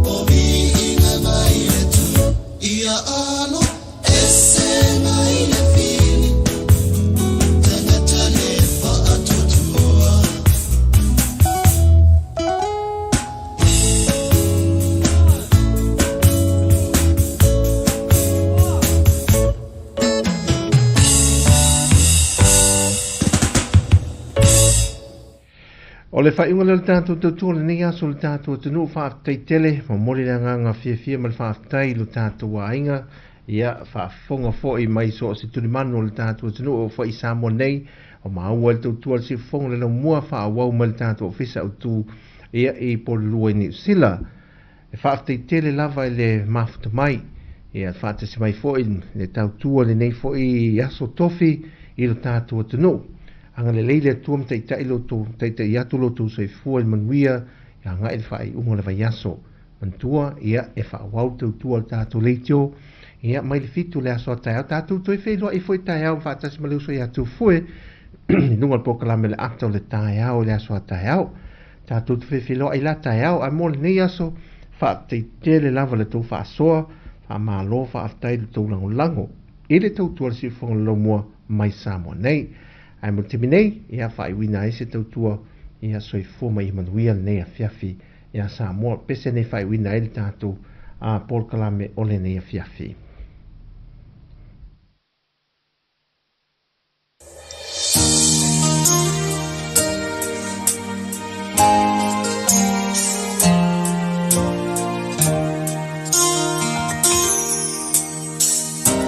o viiga mai le Atua ia alo ese mai le fili tagata le faatuatua. O le faaiuga lea o le tatou tautua o lenei aso o le tatou atunuu faafetai tele momoli le agaga fiafia ma le faafetai i lo tatou aiga ia faafofoga foi mai so o se tulimanu o le tatou atunuu o foi i Samoa nei o maua i le tautua le siufofoga le laumua faaauau mai le tatou ofisa autu ia i Polelua i Niu Sila. E faafetai tele lava i le mafuta mai ia faatasi mai foi le tautua lenei foi aso tofi i lo tatou atunuu. Agalelei le Atua ma taitai lo outou taitai atu lo outou soifua i le manuia ia agai i le faaiuga o le vaiaso. Manatua ia e faaauau le tautua a le tatou leitio ia mai le 7 le aso a taeao tatou toe feiloai foi taeao faatasi ma le uso ia Tufue i luga o le polokalame le ata o le taeao i le aso a taeao. Tatou te feiloai la taeao ae mo lenei aso faafetai tele lava le tou faasoa faamalo faafetai le tou lagolago i le tautua le siufofoga o le laumua mai Samoa nei. Ae mo le taimi nei ia faaiuina ai se tautua ia soifua ma ia manuia lenei afiafi ia Samoa pese nei faaiuina ai le tatou polokalame o lenei afiafi.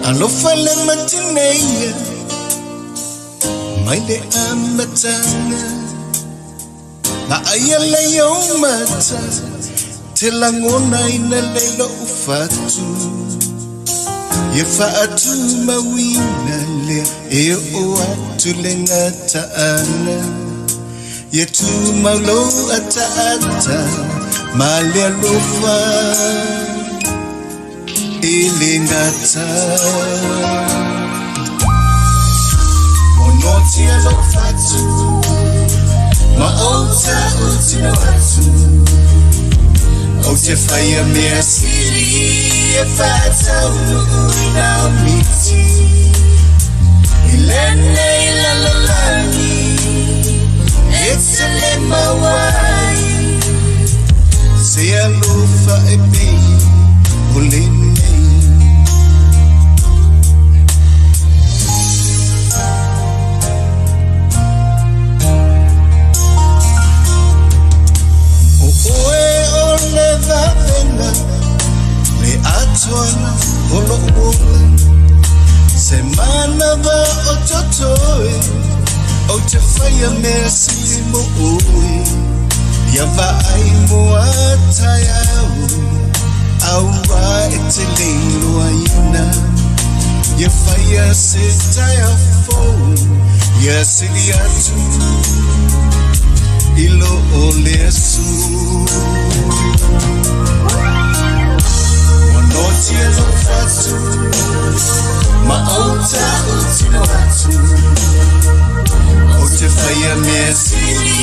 Alofa le matineia mai le amataga ma aia le iou mata te lagona ina le lou fatu ia faatumauina lea e oo atu le gataaga ia tumau lou ataata ma le alofa e le gata monotia lou fatu ma ou tautino atu ou te whaia mea siri e whātaunu ina o miti i lenei lalolagi e te le mauai se alofa e pei o lenei. O oe o le vavena le atoaga o lou ola se manava o totoe. Ou te whaia mea sili mo oe, Ia vaai mo a taeao, Aua e te leiloaina. Ia whaia se taea fou, Ia sili atu i lo o le aso. Ua notia lou fatu, Ma ou tautino atu, Ou te whaia mea sili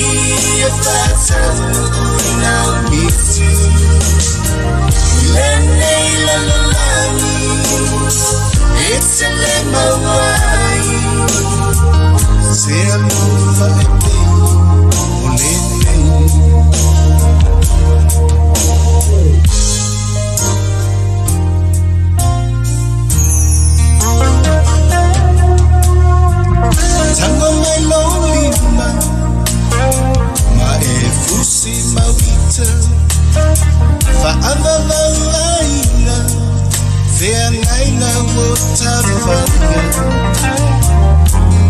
e whātaunuuina o miti. I lenei lalolagi e te le mau ai, Se alofa e pei o lenei. Tago mai lou lima ma e fusi mauita, Fa'avavauaina feagaiga ua tafaga.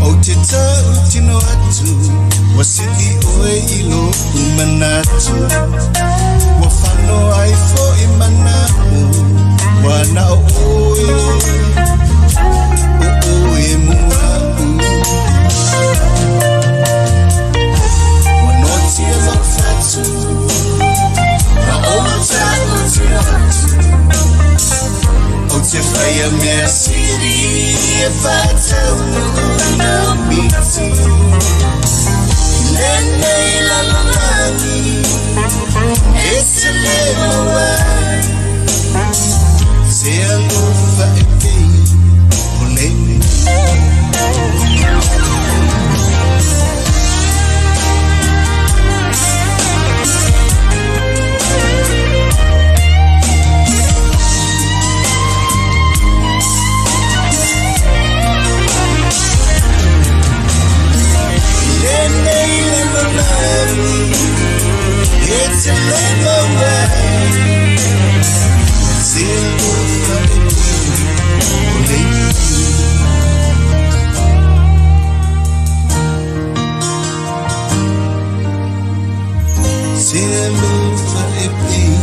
Ou te tautino atu, ua sili oe i lo'u manatu, Ua fano ai fo'i mana'o, ua na o oe, o oe mua'u. Ua notia lou fatu, ma ou tautino atu, Ou te whaia mea sili e whātaunuuina o miti. I lenei lalolagi e te le mau ai, Se alofa e pei o lenei. I lenei lalolagi e te le mau ai, Se alofa e pei o lenei. Se alofa e pei